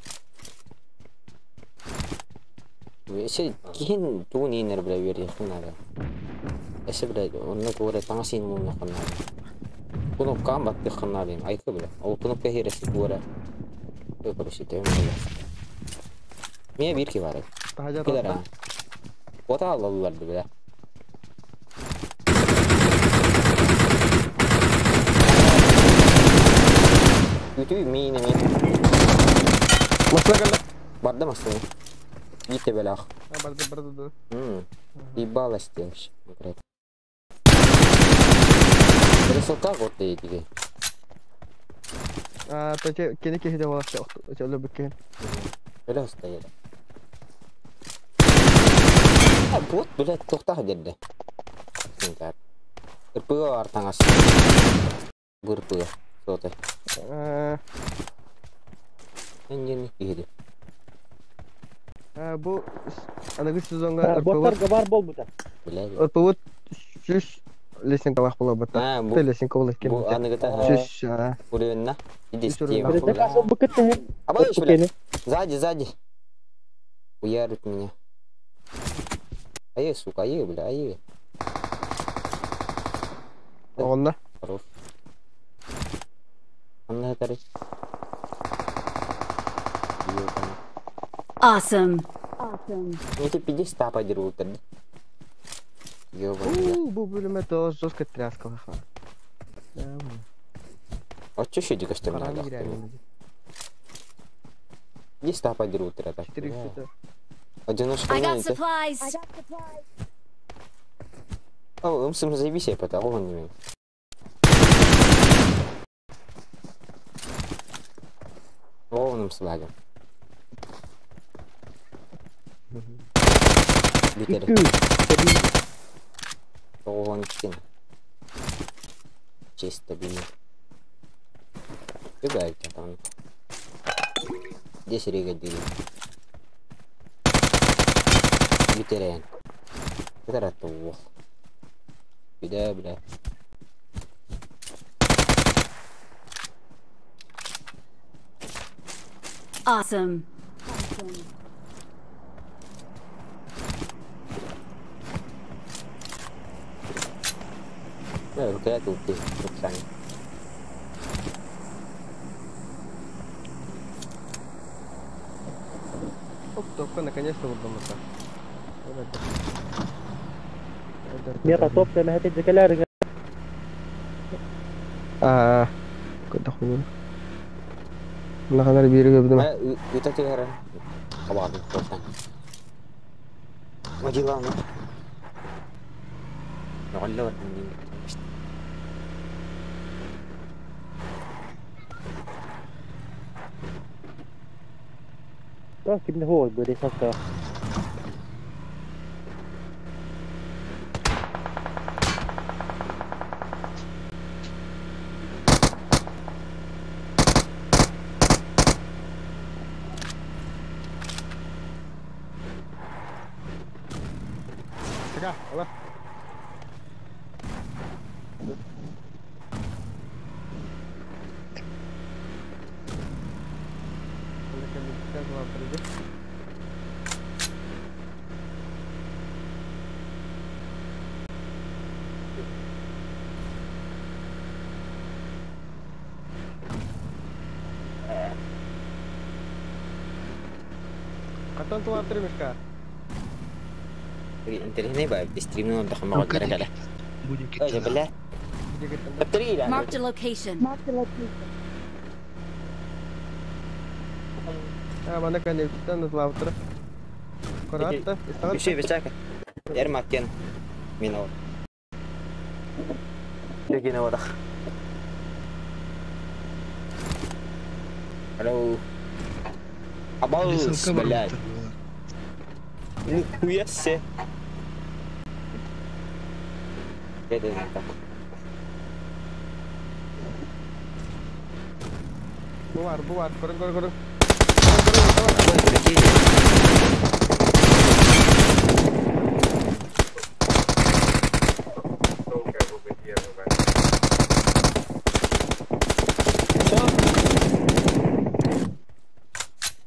Speaker 1: Эше кихин тугун иинер биле бер хынада. Эше биле онны тугура таңа син муну хынада. Кнопкам батты хынада айкы биле. Ол кнопка хереси тугура. Өкөрүшү төм биле. Мие бир ки бар.
Speaker 4: Тахажа
Speaker 1: Килер. Ота алалар биле. Үтүү миини ми.
Speaker 4: Масла калла.
Speaker 1: Барды масла. Гитте белах.
Speaker 4: Барды барды.
Speaker 1: Ебало стемш. Рисылка гот дейдиге.
Speaker 4: А, таче кени кехде болакта. Өчөлө бүккен.
Speaker 1: Беле стояли. А, бот, блядь, тохта дерде. Так. Ырпыга артаңас. Бырпыга. Соты. Энген киһиди.
Speaker 4: Бу аныгы сезоҥҥа
Speaker 2: Боттар
Speaker 4: РП-быт
Speaker 2: бар буолбута.
Speaker 1: Бля.
Speaker 4: РП-быт 100 лесенкалаах буолбута.
Speaker 1: А, бу
Speaker 4: Ты лесенка буолар
Speaker 1: бу
Speaker 4: кэммитэ.
Speaker 1: аныгыта
Speaker 4: 100
Speaker 1: уровенна. Иди
Speaker 4: 100 уровеннаах
Speaker 1: Steam.
Speaker 4: буолар.
Speaker 2: Заказ букет.
Speaker 1: А боюсь, бля. Сзади, сзади. Хуярит меня. Ай, сука, ай, бля, ай.
Speaker 4: Оҕонно.
Speaker 1: Хорош. Анна тары.
Speaker 5: Awesome.
Speaker 1: Ну ты 50 тапа дерут. Ёбаный.
Speaker 4: У, бу бөлүмэ тоҕус жестко тряскалаах.
Speaker 1: А чё еще дико что
Speaker 4: Харам
Speaker 1: надо?
Speaker 4: реально.
Speaker 1: 10 тапа дерут это.
Speaker 4: 400.
Speaker 1: Одиночка
Speaker 5: I got
Speaker 1: не
Speaker 5: supplies.
Speaker 1: О, умсым заебись я потому он не имеет. О, он слагом. Битер. Он кин. Чисто бини. Бегайте там. Здесь рега дили. Битерен. Битер это Бля, бля.
Speaker 5: Awesome.
Speaker 1: Ну, рукоятку ты, сами.
Speaker 4: Оп, только наконец-то вот дома так.
Speaker 2: Мера топ, я хотел закаляр.
Speaker 4: А, куда хуй. Наханар бириге бидем.
Speaker 1: Это ты гора. Ладно, просто. Мадила, ну. Ну,
Speaker 2: Так, ким хо, бери сака.
Speaker 4: Така, ала. Катан тула три мешка.
Speaker 1: Интересный бай, стримну отдохну, могу дорогая.
Speaker 6: Будем
Speaker 1: Ой, бля. Три, да.
Speaker 5: Marked a location.
Speaker 4: А, мана кәне тула три. Коратта, истаган.
Speaker 1: Еще бесяка. Ермакен. Минор. Легина вода. Алло. Абаус, блядь. Нихуя себе. Это не так.
Speaker 4: Бувар, бувар, көрін, көрін, көрін.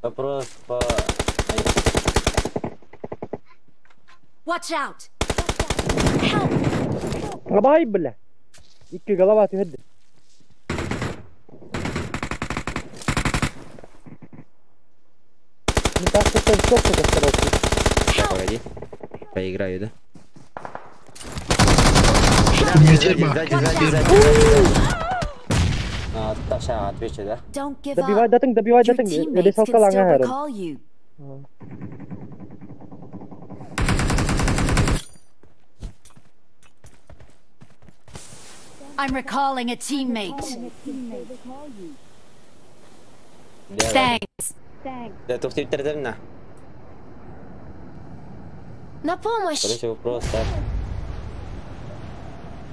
Speaker 3: Вопрос по...
Speaker 5: Watch out. Help.
Speaker 2: Абай, бля. Икки голова түһэрдэ. Не так что там сколько короче.
Speaker 1: Погоди. Поиграю, да?
Speaker 6: Сзади,
Speaker 1: Сзади, сзади, сзади. А, Таша, отвечу, да?
Speaker 5: Don't give
Speaker 2: Добивай
Speaker 5: up.
Speaker 2: датың, добивай
Speaker 5: Your
Speaker 2: датың.
Speaker 5: teammates
Speaker 2: Ресалка
Speaker 5: can
Speaker 2: лаңа
Speaker 5: still
Speaker 2: хэрэн.
Speaker 5: recall you. I'm recalling a teammate.
Speaker 1: Да,
Speaker 5: Thanks.
Speaker 1: Да, тут теперь на.
Speaker 5: На помощь.
Speaker 1: Короче, вопрос, так.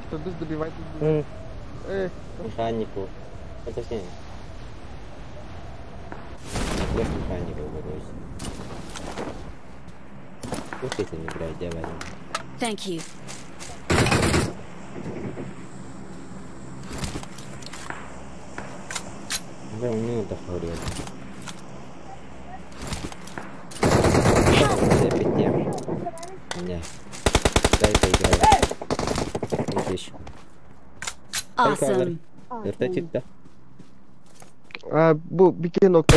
Speaker 4: Что без добивать? Эй,
Speaker 1: Механику. Это все. Вопрос механику, короче. Вот это не играет, давай.
Speaker 5: Thank you.
Speaker 1: Да, у это говорит. Не. Дай поиграю. Видишь.
Speaker 5: Awesome.
Speaker 1: Вертотит, да?
Speaker 4: А, bu bir kere nokta.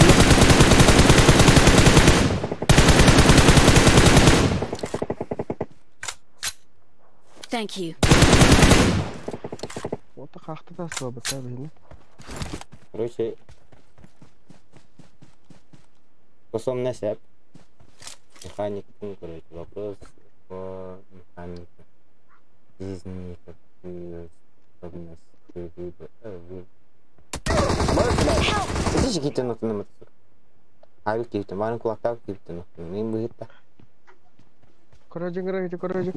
Speaker 5: Thank you.
Speaker 4: Ото хахта да слабо, та бе.
Speaker 1: Короче, способность сәп. Механик, ну, короче, вопрос по механике. Жизни, какую способность ты выбрал. Блядь. Это же какие-то нотны мотоцикл. А, какие-то, марын кулакта какие-то нотны. Мен быгытта.
Speaker 4: Короче, короче, короче.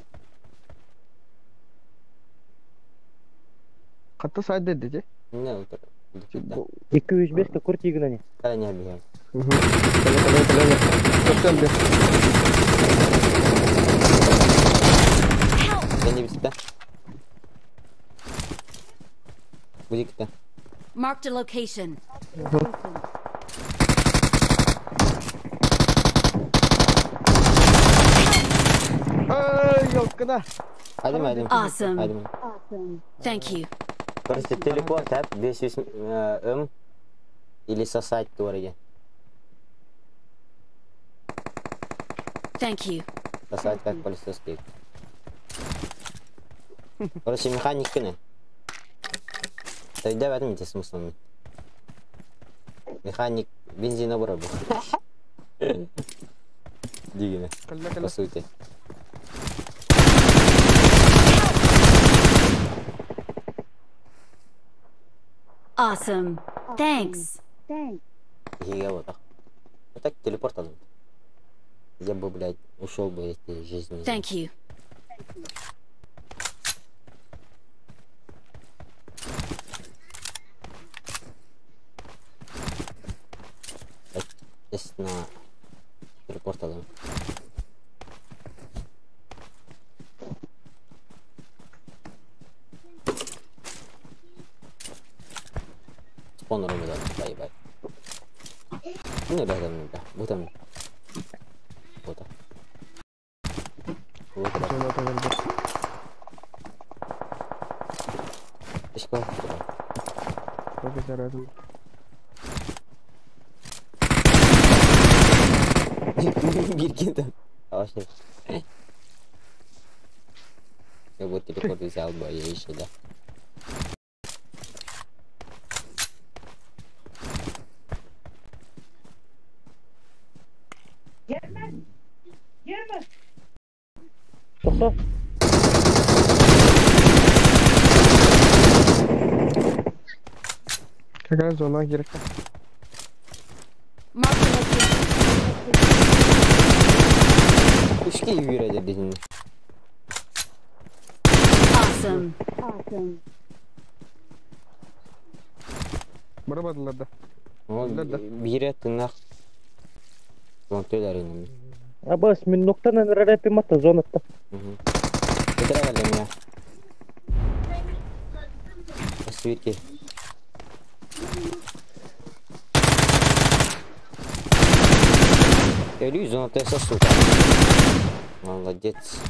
Speaker 4: Хатта сайт деди.
Speaker 1: Не, вот это.
Speaker 2: 205 ке курт игнани.
Speaker 1: Да, не обижай.
Speaker 4: Кэлэ, кэлэ, кэлэ. Көптөн бе.
Speaker 1: Я не битта. Будет-то.
Speaker 5: Marked a location.
Speaker 4: Ай, ёлкана.
Speaker 1: Hadi hadi.
Speaker 5: Awesome.
Speaker 1: Hadi.
Speaker 5: Thank you.
Speaker 1: Короче, телепорт, а? 5 М или сосать торги.
Speaker 5: Thank you.
Speaker 1: Сосать как полицейский. Короче, механик кини. Тогда в этом смысл. Механик бензина был. Дигина,
Speaker 4: Кэлэ,
Speaker 1: по
Speaker 4: кэлэ.
Speaker 1: сути.
Speaker 5: Awesome. Thanks.
Speaker 1: Я вот так. Вот так телепорт алым. Я бы, блядь, ушел бы из этой жизни.
Speaker 5: Thank you.
Speaker 1: Честно, телепорт алым. Споннером да, поебать. Ну, да, да, да, вот там. Вот так. Вот так. Что? Биркин Вообще. Я вот телепорт взял бы, а я еще, да.
Speaker 2: Тоқта.
Speaker 4: Как раз зона керек.
Speaker 5: Marked a location.
Speaker 1: Ушки юреді дедin.
Speaker 5: Awesome.
Speaker 4: Барабадылар да.
Speaker 1: Ол
Speaker 4: Да, да.
Speaker 1: бире тынақ. Вонтөлер инем.
Speaker 2: Абас мен ноктан рэпи мата зонатта.
Speaker 1: Өтірі меня. Свитки. Иллюзия, ты сука. Молодец.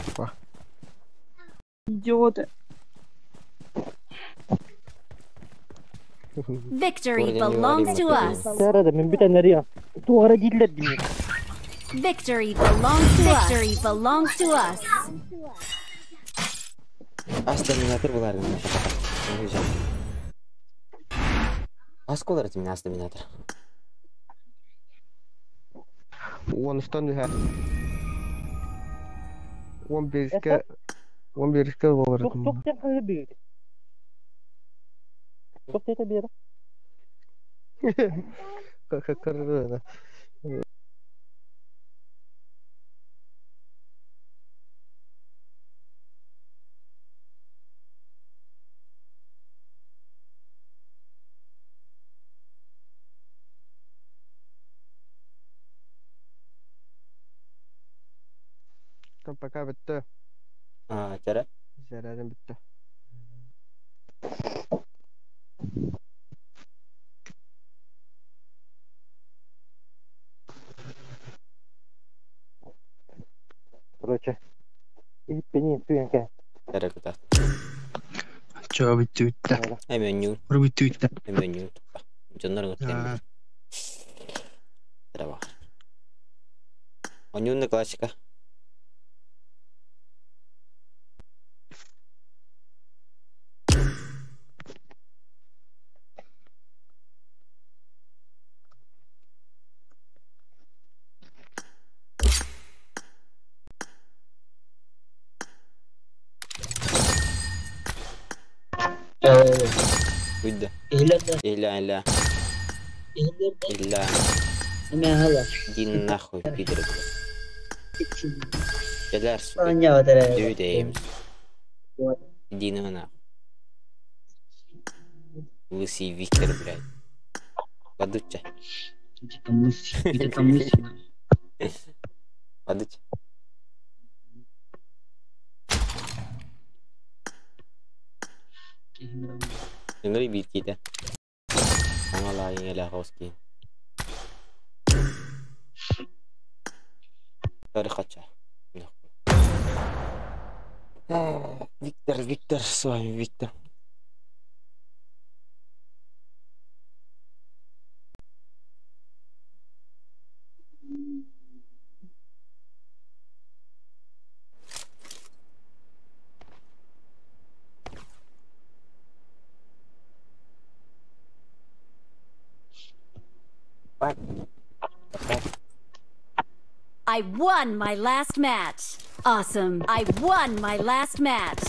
Speaker 7: Идиоты.
Speaker 5: Victory
Speaker 1: Вроде не
Speaker 5: belongs to
Speaker 1: говорим,
Speaker 5: us.
Speaker 2: Сарада мен бүтән әрия. Туғара дийлер деймін.
Speaker 5: Victory belongs to us. Victory belongs to us.
Speaker 1: Астаминатор булар мен. Асколар этим астаминатор.
Speaker 4: Онустан үһә. 11-ке 11-ке болар.
Speaker 2: Тоқ тоқ тен қағы бейді. Тоқ тете бері.
Speaker 4: Кыры. Все, пока бүттэ.
Speaker 1: А, чара.
Speaker 4: Зарядым бүттэ.
Speaker 2: Короче, и пенин түйенке.
Speaker 1: Чара кутар.
Speaker 6: Чоо бүттү бүттэ.
Speaker 1: Эменю,
Speaker 6: Бу бүттү бүттэ.
Speaker 1: эменю. Дьоннор
Speaker 6: Аа.
Speaker 1: гыттем. Чара бар. Онюнна классика. Уйда. Иля, иля. Иля. Иди нахуй, пидор, блядь. Кэлэр, сука. Дүүдейм. Иди на нахуй. Лысый Виктор, блядь. Падуча.
Speaker 7: Где-то мысль.
Speaker 1: Падуча. Ыҥырый биир киитэ. Аҥалаа иҥэлээх оҕус киһи. Тарихача. Виктор, Виктор, с вами Виктор.
Speaker 5: I won my last match. Awesome. I won my last match.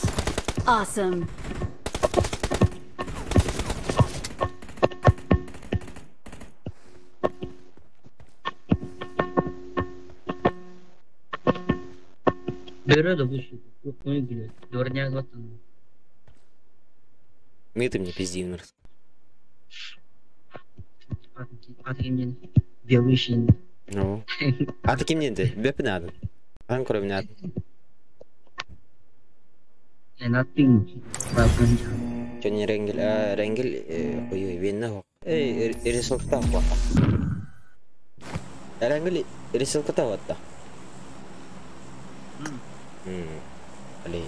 Speaker 5: Awesome.
Speaker 7: Бөрө да бу сука. Блядь. Дворняк вот он.
Speaker 1: Ми ты мне пиздин мырс.
Speaker 7: Аты кимден? Белый.
Speaker 1: Ну. А ты кимнен ты? Бепин адым. Ан көрөмүн адым.
Speaker 7: Эн аттың. Балкан.
Speaker 1: Чони Ренгел, а Ренгел, ой ой, венна хок. Эй, рисовка хуата. Ренгел рисовка хуата. Али,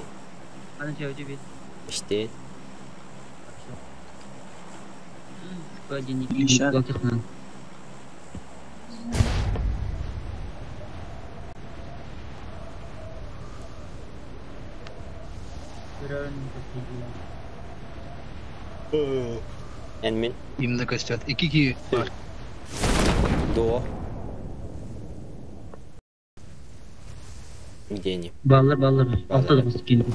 Speaker 7: Аны жеуди бит.
Speaker 1: иште.
Speaker 6: Лиша.
Speaker 1: Эн мин
Speaker 6: Именно костят. Ики бар.
Speaker 1: до. Где они?
Speaker 7: Баллар баллар. Алта да басып келді.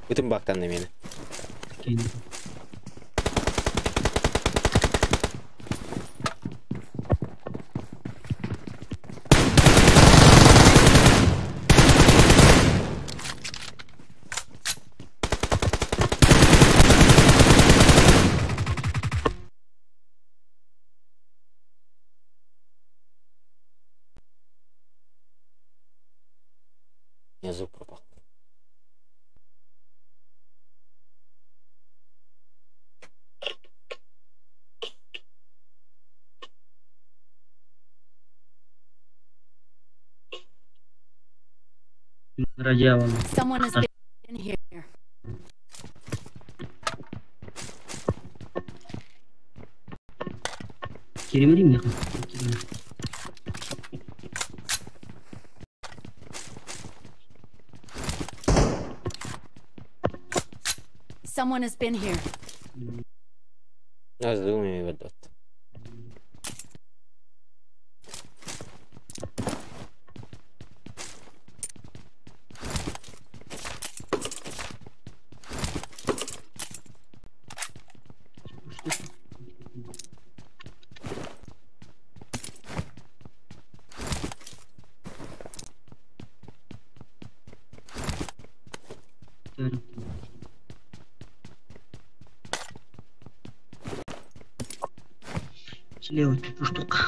Speaker 1: Бүтүн бактан мени.
Speaker 7: Келді.
Speaker 1: У меня звук пропал.
Speaker 7: Радиалом.
Speaker 5: Someone has been here.
Speaker 7: Керемери меха.
Speaker 5: Someone has been here.
Speaker 1: Нас двумя ведут.
Speaker 7: Слева штука.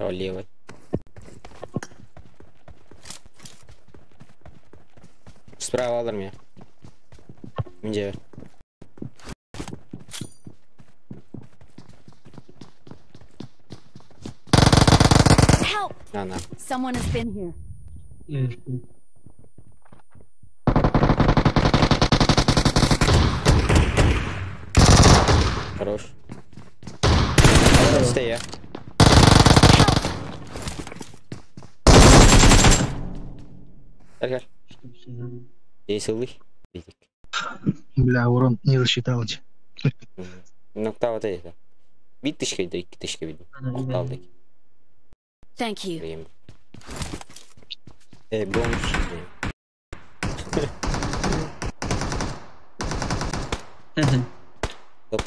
Speaker 1: Справа левый. Справа алар меня. Где?
Speaker 5: Help!
Speaker 1: На, на.
Speaker 5: Someone has been here.
Speaker 1: Хорош. Стоя. Gel gel. Есылый.
Speaker 6: Бля, урон не засчитал.
Speaker 1: Nokta вот это. Bir tışkaydı, iki tışka bildim. Nokta aldık.
Speaker 5: Thank you.
Speaker 1: Бомж.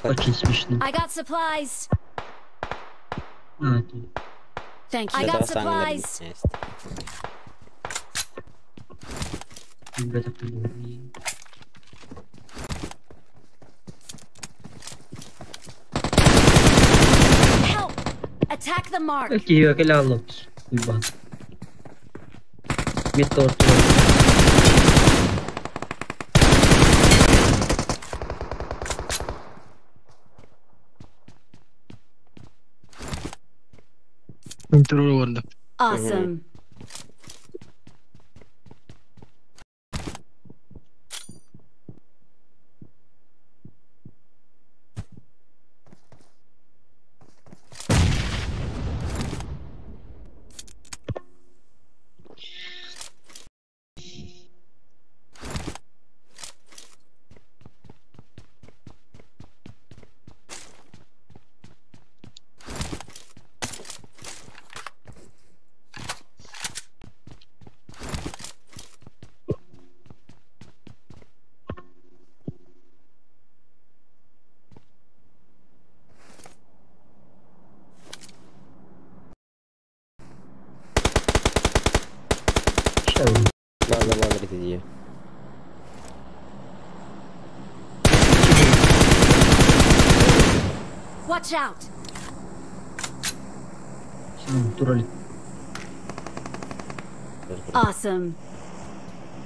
Speaker 7: Очень смешно.
Speaker 5: I got supplies.
Speaker 7: А,
Speaker 5: Thank you. I got supplies.
Speaker 7: Ребята, придумали.
Speaker 5: Help! Attack the mark.
Speaker 7: Окей, окей, лопс. Уйбан. Метод.
Speaker 6: Интервью.
Speaker 5: Awesome.
Speaker 1: Ладно, иди.
Speaker 5: Watch out. Awesome.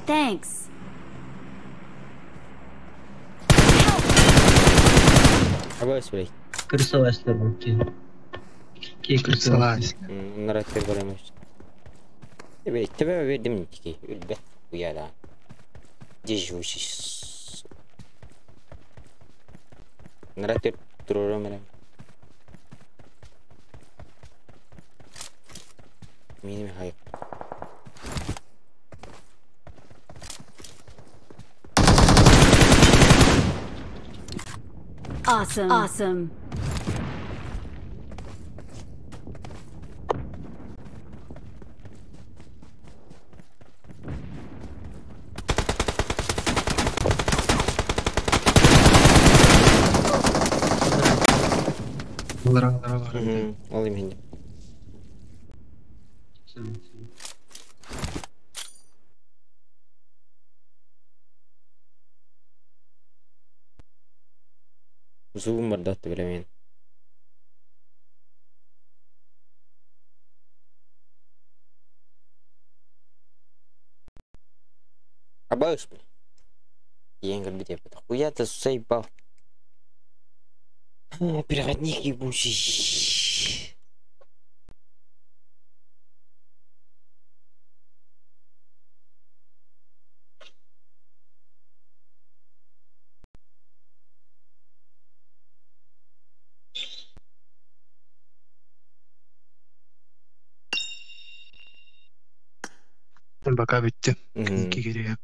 Speaker 5: Thanks.
Speaker 7: Крысалась Крысалась.
Speaker 1: Тебе вердим ki ülbet bu ya Дежуришь. Нрате турурум. Миним хайп.
Speaker 5: Awesome. Awesome.
Speaker 1: Alayım hindi. Zoom bardattı bilemeyin. Абаш, бля. Енгер бит я хуя ты заебал. Переходник ебучий.
Speaker 6: Пока bitti. İki geriye.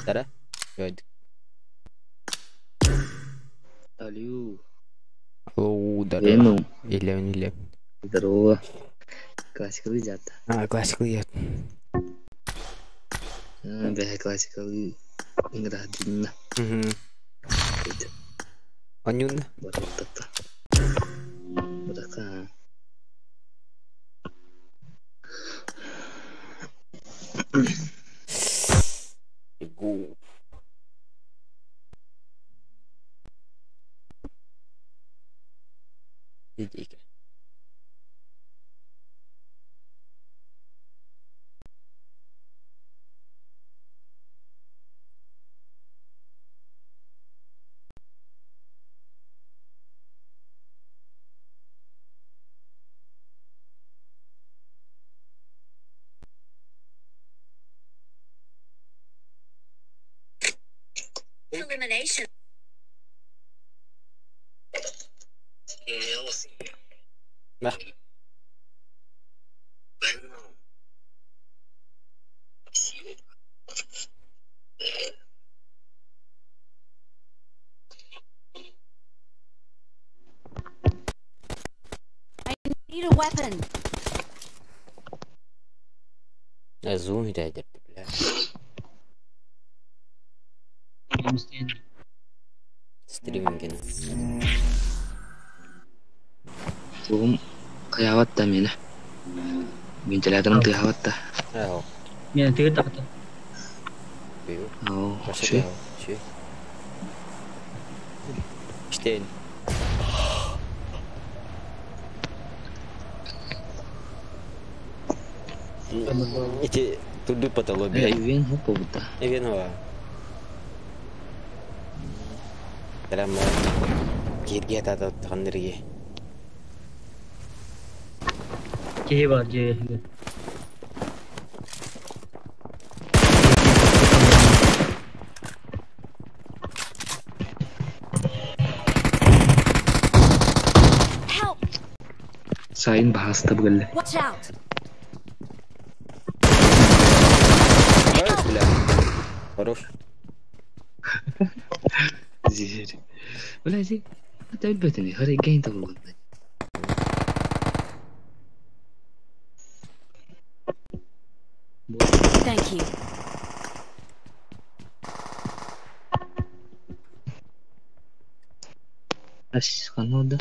Speaker 1: Dara. Gördük.
Speaker 3: Алло.
Speaker 1: Алло, здорово. Илен, Илен.
Speaker 3: Здорово. Классика лидят.
Speaker 1: А, классика лидят.
Speaker 3: Бля, классика игра длинна.
Speaker 1: Угу. Анюн.
Speaker 3: Барактата. Баракта.
Speaker 1: Гу. Иди-ка. Nah.
Speaker 5: I need a weapon.
Speaker 1: Zoom hidayet бля. Стриминг.
Speaker 3: Тугум хайаабат да миэнэ. Вентиляторым тыаһаабат да.
Speaker 1: Аһо.
Speaker 7: Миэнэ тыгыр тахата.
Speaker 1: Бию.
Speaker 3: Оо,
Speaker 1: Баша
Speaker 3: ши.
Speaker 1: Ши. Штейн. Ити турду потолок.
Speaker 3: Э, Ивен хоппобута.
Speaker 1: Ивен хова. Кэлэн кииргэ тата таханнырги.
Speaker 7: Киһи баар дьиэ иһигэр.
Speaker 5: Help!
Speaker 3: Сайын баһаста бүгэллэ.
Speaker 5: Watch out!
Speaker 1: Ой, бля. Хорош.
Speaker 3: Зиһир. Бля, зи. Ата билбэтини, хары гейн табылгын.
Speaker 5: Thank you.
Speaker 3: Ас, ханна да.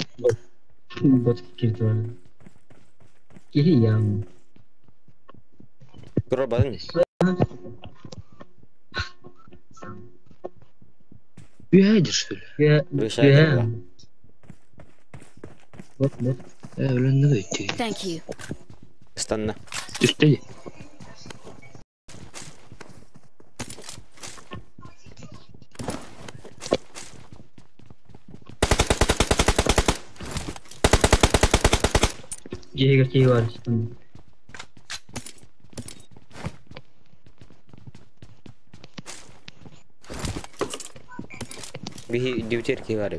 Speaker 7: Бот кирди бар. Киһи ям.
Speaker 1: Турар бадын.
Speaker 3: Үһәдир, что ли?
Speaker 7: Үһэ.
Speaker 1: Решай.
Speaker 7: Бот бот.
Speaker 3: Э, өлөннө өйтти.
Speaker 5: Thank you.
Speaker 1: Станна.
Speaker 3: Түстэ.
Speaker 7: Дьиэ иһигэр киһи баар.
Speaker 1: Биһи дьүтер ки бар.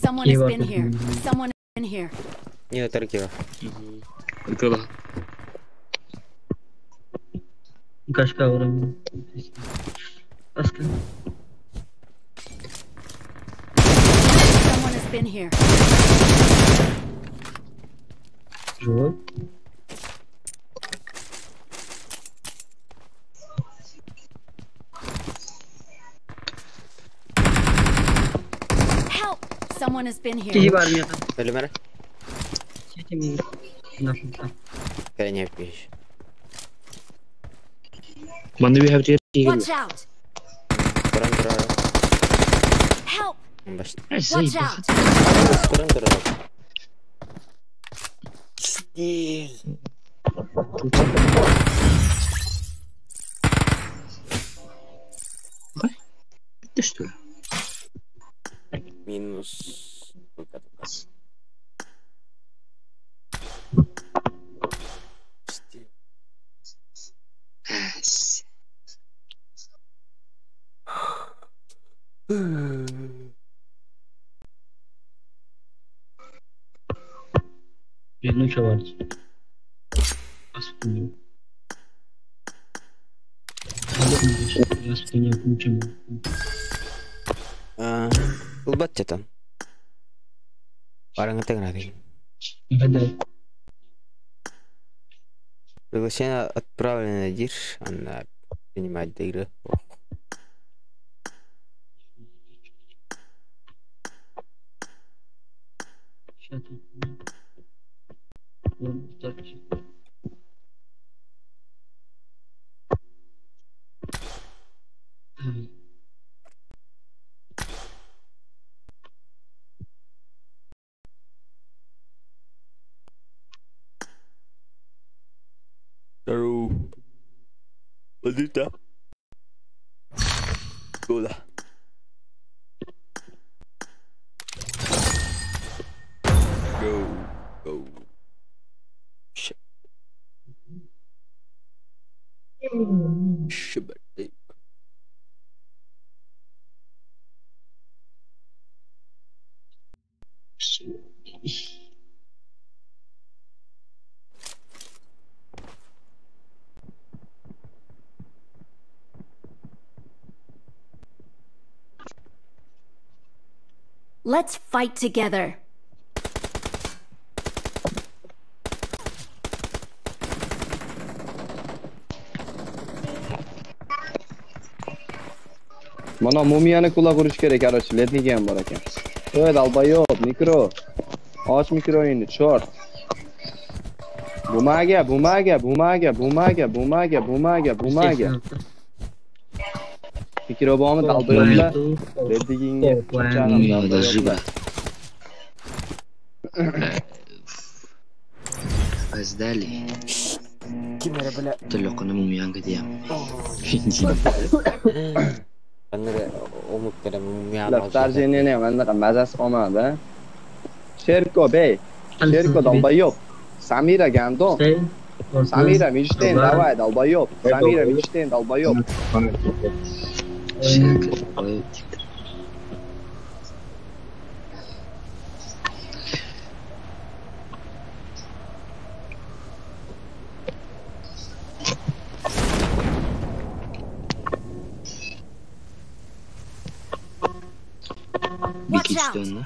Speaker 5: Someone
Speaker 7: Киһи
Speaker 5: has
Speaker 7: баар.
Speaker 5: been here. Someone in here.
Speaker 1: Не тарки.
Speaker 3: Ытыла.
Speaker 7: Кашка урам. Аска.
Speaker 5: Someone has been here.
Speaker 7: Живой?
Speaker 5: Help! Someone has been
Speaker 7: Киһи
Speaker 5: here.
Speaker 7: баар миэхэ.
Speaker 1: Өлүмәрэ.
Speaker 7: Сити миигин. Нафига.
Speaker 1: Кэлэн пиш.
Speaker 3: Манны үһәб жер
Speaker 5: Watch out!
Speaker 1: Туран турар.
Speaker 5: Help!
Speaker 1: Баш.
Speaker 5: Watch out!
Speaker 1: Туран турар. Стил.
Speaker 3: Ты что ли?
Speaker 1: Минус. Стил.
Speaker 3: Әс.
Speaker 7: Ну что бар. Аспыны. Аспыны куча.
Speaker 1: Ылбат жатан. Барыңы тыңрадың.
Speaker 7: Да.
Speaker 1: Приглашение отправлено дир, она принимает до игры.
Speaker 7: Сейчас. Так.
Speaker 1: Алита. 够了。Go go. Shit. Shit.
Speaker 5: Let's fight together.
Speaker 8: Mana mumiyani kulak urish kerak, короче, ledniki ham bor ekan. Ey, долбоёб, mikro. Och mikroingni, chort. Бумага, бумага, бумага, бумага, бумага, бумага, бумага. Mikro bormi, долбоёб lar? Ledligingga cho'chanim,
Speaker 3: Mumiyada
Speaker 8: долбоёб lar.
Speaker 3: жиба. Опоздали.
Speaker 1: Ким эрэ бля.
Speaker 3: Төлөкөнө мумиянга диям.
Speaker 1: Аннары омук кere mumya
Speaker 8: Ular вторжение ni ham anaqa mazasi qolmadi. a? Sherko bey, Sherko долбоёб. Samira гандон. Samira Мичтейн, давай, долбоёб. Samira Мичтейн, долбоёб.
Speaker 3: Sherko долбоёб.
Speaker 5: Watch
Speaker 3: Бики
Speaker 5: out!
Speaker 3: онно.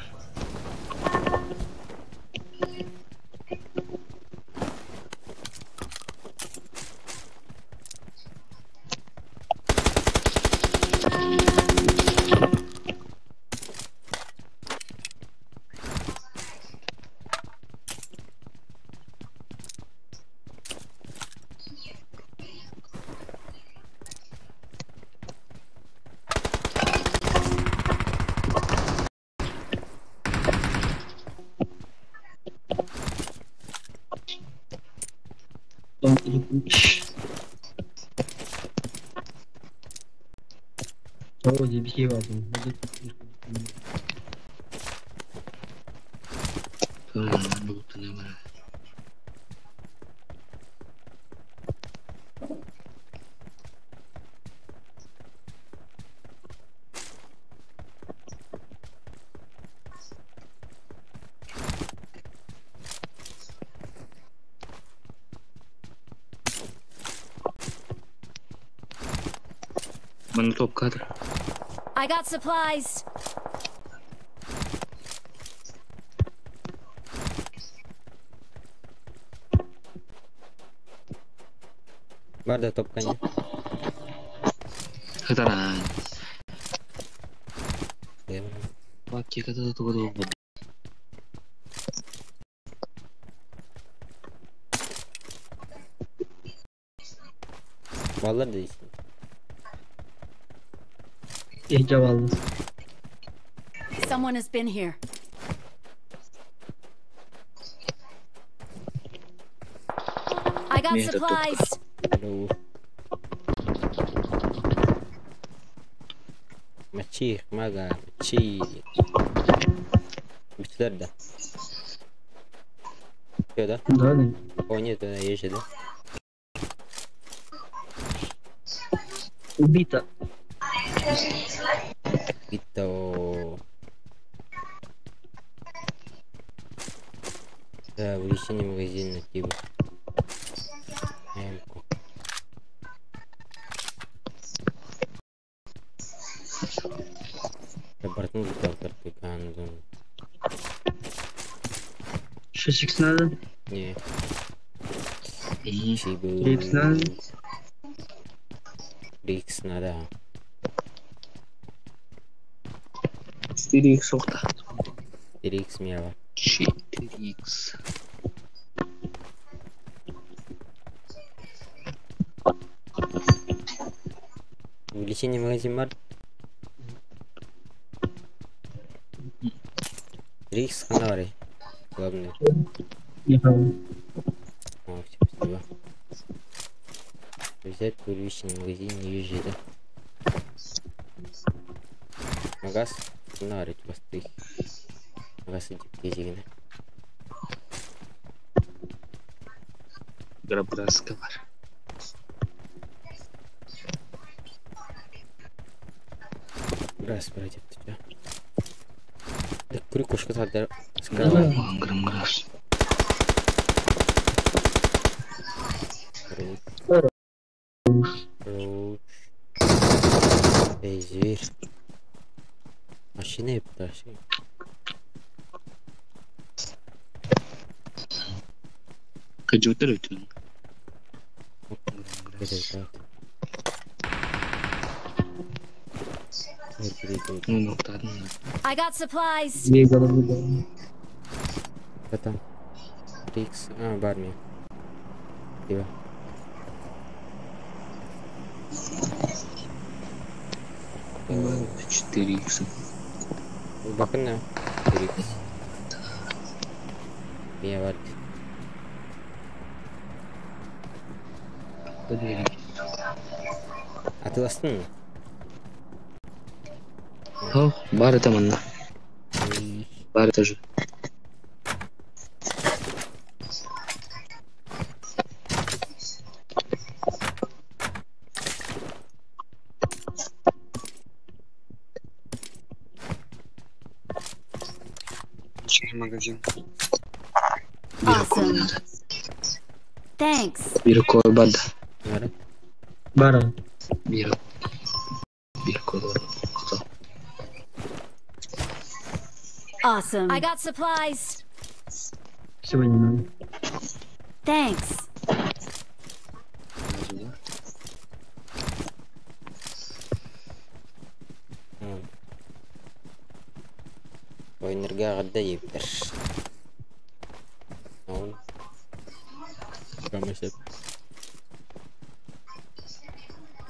Speaker 7: Oo diye bir şey var.
Speaker 3: Tamam, ne var? Bana top kadar.
Speaker 5: I got supplies.
Speaker 1: Бар да топкани.
Speaker 3: Хатаран. Бак еката тугу.
Speaker 1: Баллар дейсин.
Speaker 7: Ece
Speaker 5: Someone has been here. I got
Speaker 3: Mierda,
Speaker 5: supplies.
Speaker 1: Алло. Maчих, мага, мачи. Бүтүлөр да. Всё, да?
Speaker 7: Да, да.
Speaker 1: О, нет, она есть же, да?
Speaker 7: Убита.
Speaker 1: Бито. Да, увеличение магазина типа. Эмку. Я бортну доктор Пиканзон.
Speaker 7: 6 надо.
Speaker 1: Не.
Speaker 7: Икс надо.
Speaker 1: Рикс надо.
Speaker 3: 4x so'xta.
Speaker 1: 4x миява.
Speaker 3: 4x.
Speaker 1: Увеличение магазин бар. 3x хана бар. Главное.
Speaker 7: Не помню.
Speaker 1: О, всё, спасибо. Взять первичный магазин, не вижу, да? Магаз, нарыть посты. Магаз иди,
Speaker 3: Грабраска бар.
Speaker 1: Раз, братья, ты чё? Да крюкушка тогда сказала.
Speaker 3: Грам-грас.
Speaker 1: Руч. Эй, зверь. Машина пташи.
Speaker 3: Кыжытыр өтүн.
Speaker 5: I got supplies.
Speaker 1: Это Рикс, а, барми. Типа.
Speaker 3: 4 икса.
Speaker 1: Bakın 4 x. Niye var? Атыластың mı?
Speaker 3: О, бар это манна. Бар это же.
Speaker 9: Магазин.
Speaker 5: Awesome. Thanks.
Speaker 3: Bir korbada.
Speaker 7: Бара.
Speaker 3: Bir bir korbada.
Speaker 5: Awesome. I got supplies.
Speaker 7: Сегодня надо.
Speaker 5: Thanks.
Speaker 1: Ойнырга ғадда ебдір.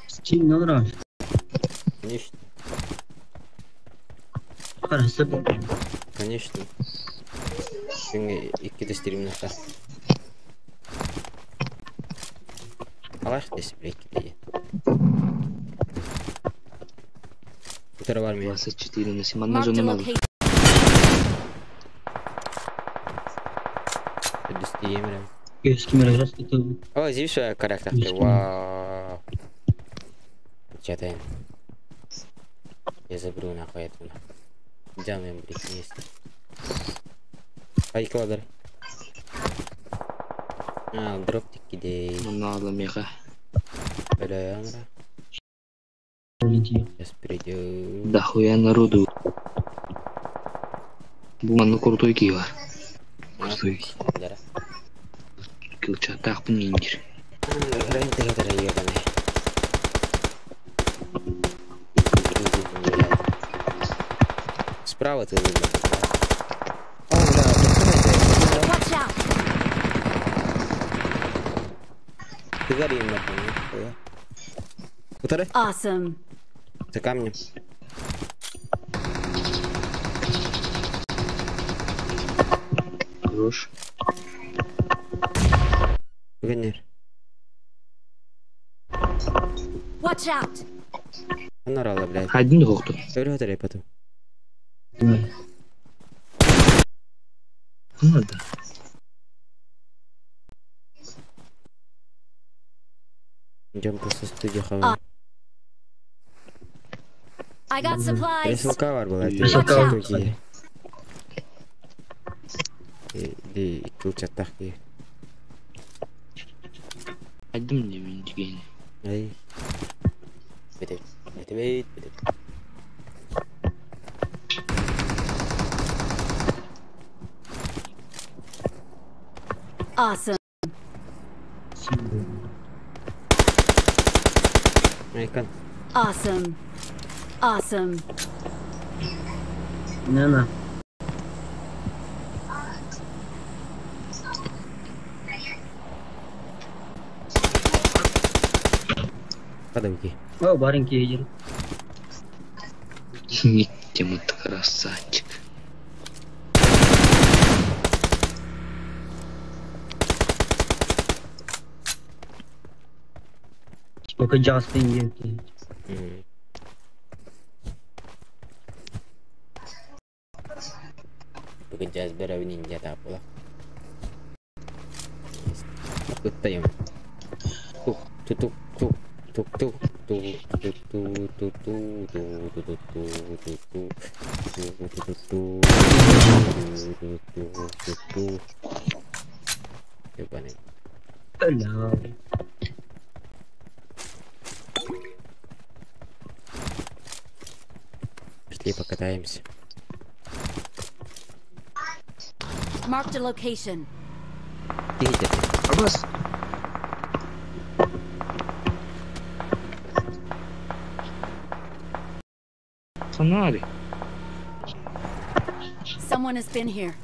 Speaker 7: Стим надо.
Speaker 1: Конечно.
Speaker 7: Хорошо.
Speaker 1: Конечно. Күнгө икки стримнахта. Алах десе бир икки Утара бар ми?
Speaker 3: 24 на Симанна
Speaker 5: Marked a
Speaker 3: жона надо.
Speaker 5: location.
Speaker 1: О, здесь характер. Вау. Чатаем. Я заберу нахуй эту. Делаем, блядь, место. Ай, кладер. А, дроп тики.
Speaker 3: Надо меха.
Speaker 1: Бля, Сейчас придет.
Speaker 3: Да хуя народу. Бу крутой кива. Крутой. Кылчатак миндир.
Speaker 1: Справа ты выбрал.
Speaker 5: Watch out.
Speaker 1: Ты гори нахуй. Утары?
Speaker 5: Awesome.
Speaker 1: За камнем.
Speaker 3: Хорош.
Speaker 1: Венер.
Speaker 5: Watch out.
Speaker 1: Анарала, блядь.
Speaker 3: Один хокту.
Speaker 1: Өрө потом.
Speaker 3: Надо.
Speaker 1: Идем после студии хаваем.
Speaker 5: I got supplies.
Speaker 1: Рисалка бар была.
Speaker 7: Рисалка.
Speaker 1: Ди кылчаттах ки.
Speaker 3: Один не миндигени.
Speaker 1: Ай. Бете. Бете бете.
Speaker 5: Awesome.
Speaker 1: Айкан.
Speaker 5: Awesome. Awesome.
Speaker 7: На-на.
Speaker 1: Подавки.
Speaker 7: О, баренький едет.
Speaker 3: Тема красавчик.
Speaker 7: Пока Джастин диэн.
Speaker 1: Бүгүн жаз беребин инде тапыла. Ыттайым. Тук тук тук тук тук тук тук тук тук тук тук тук тук тук тук тук тук тук тук. Ебаный.
Speaker 7: Бля.
Speaker 1: Пошли покатаемся.
Speaker 5: Marked a location.
Speaker 1: Ты где?
Speaker 3: Абас. Фонари.
Speaker 5: Someone has been here.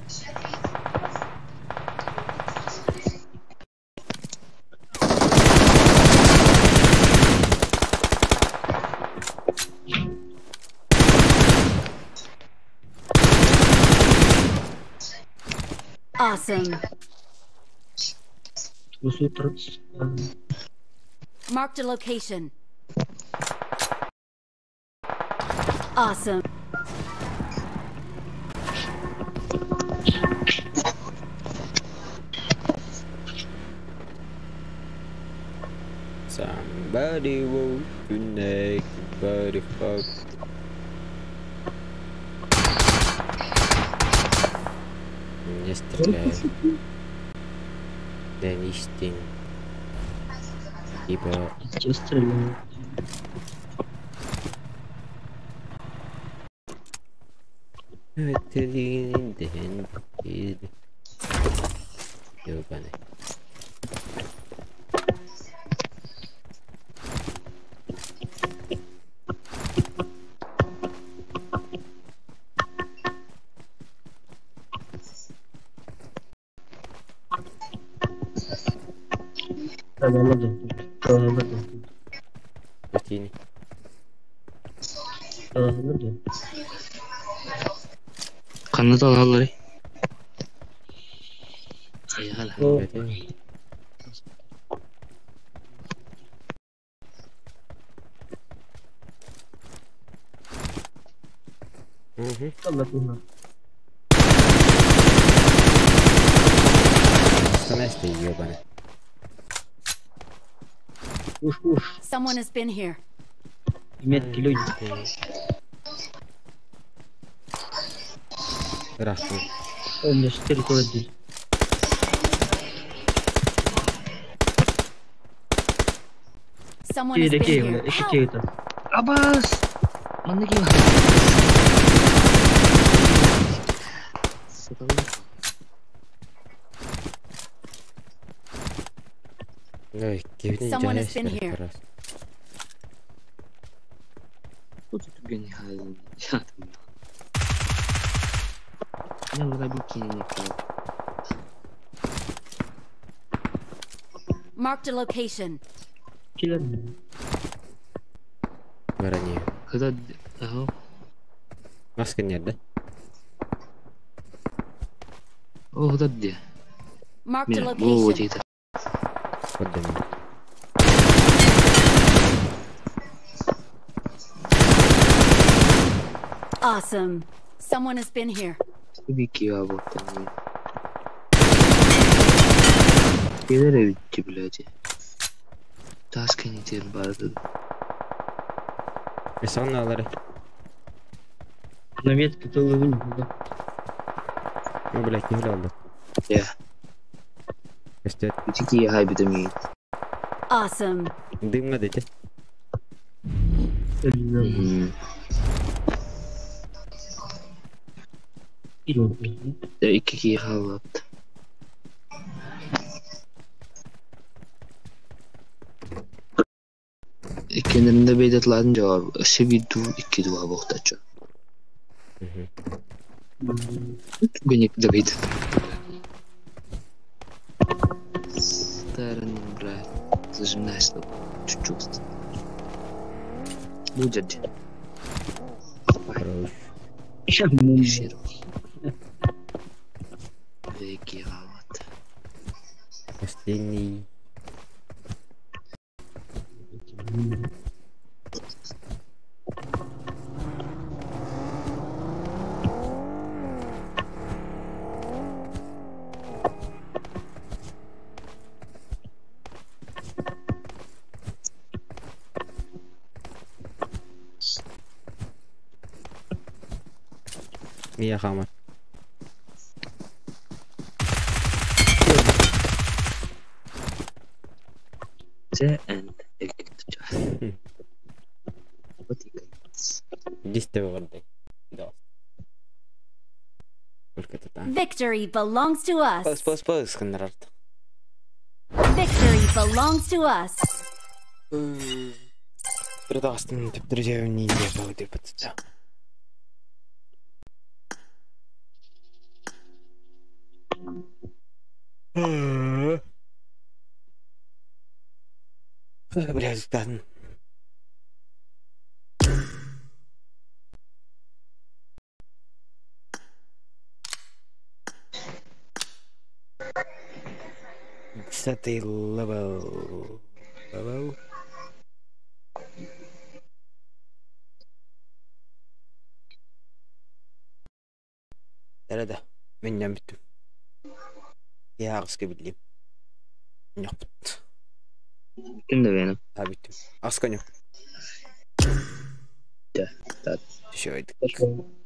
Speaker 5: Awesome. Marked a location. Awesome.
Speaker 1: Somebody won't to neck, body fuck. Не стреляю. Да не стень. Типа...
Speaker 7: Че стреляю?
Speaker 1: Ёбаный.
Speaker 3: Qanday oladi?
Speaker 5: Someone has been here.
Speaker 7: Метки люди. У меня 4 куда-то.
Speaker 5: Someone has been here. Help!
Speaker 3: Абас! Маннык
Speaker 5: Someone has been here. Marked a location.
Speaker 1: Маска нет, да?
Speaker 3: О, да где?
Speaker 5: Marked a location. Awesome. Someone has been here.
Speaker 7: На метке то ловлю, да.
Speaker 1: Ну, блядь, не глянул.
Speaker 3: Yeah.
Speaker 5: Awesome.
Speaker 1: Дым надо идти.
Speaker 3: İki halat. İkilerinde beydatların cevabı. Sevi du iki dua boğtaça. Гоник Давид. Старый, блядь, зажимайся чуть-чуть. Будет.
Speaker 1: Хорош. Последний. Мия хаамар.
Speaker 5: Victory belongs to us.
Speaker 1: Пас пас пас гыннарар.
Speaker 5: Victory belongs to us.
Speaker 1: Продастым деп друзья не делал деп это. Блядь, да. Десятый level. Level. Nerede? Мен бүттүм. Я аҕыска биллим. Ньохпут.
Speaker 3: Ким да бэйэм.
Speaker 1: Ha бүттүм. Аҕыска ньох.
Speaker 3: Да.
Speaker 1: Түшөйдүк.
Speaker 3: Пошел.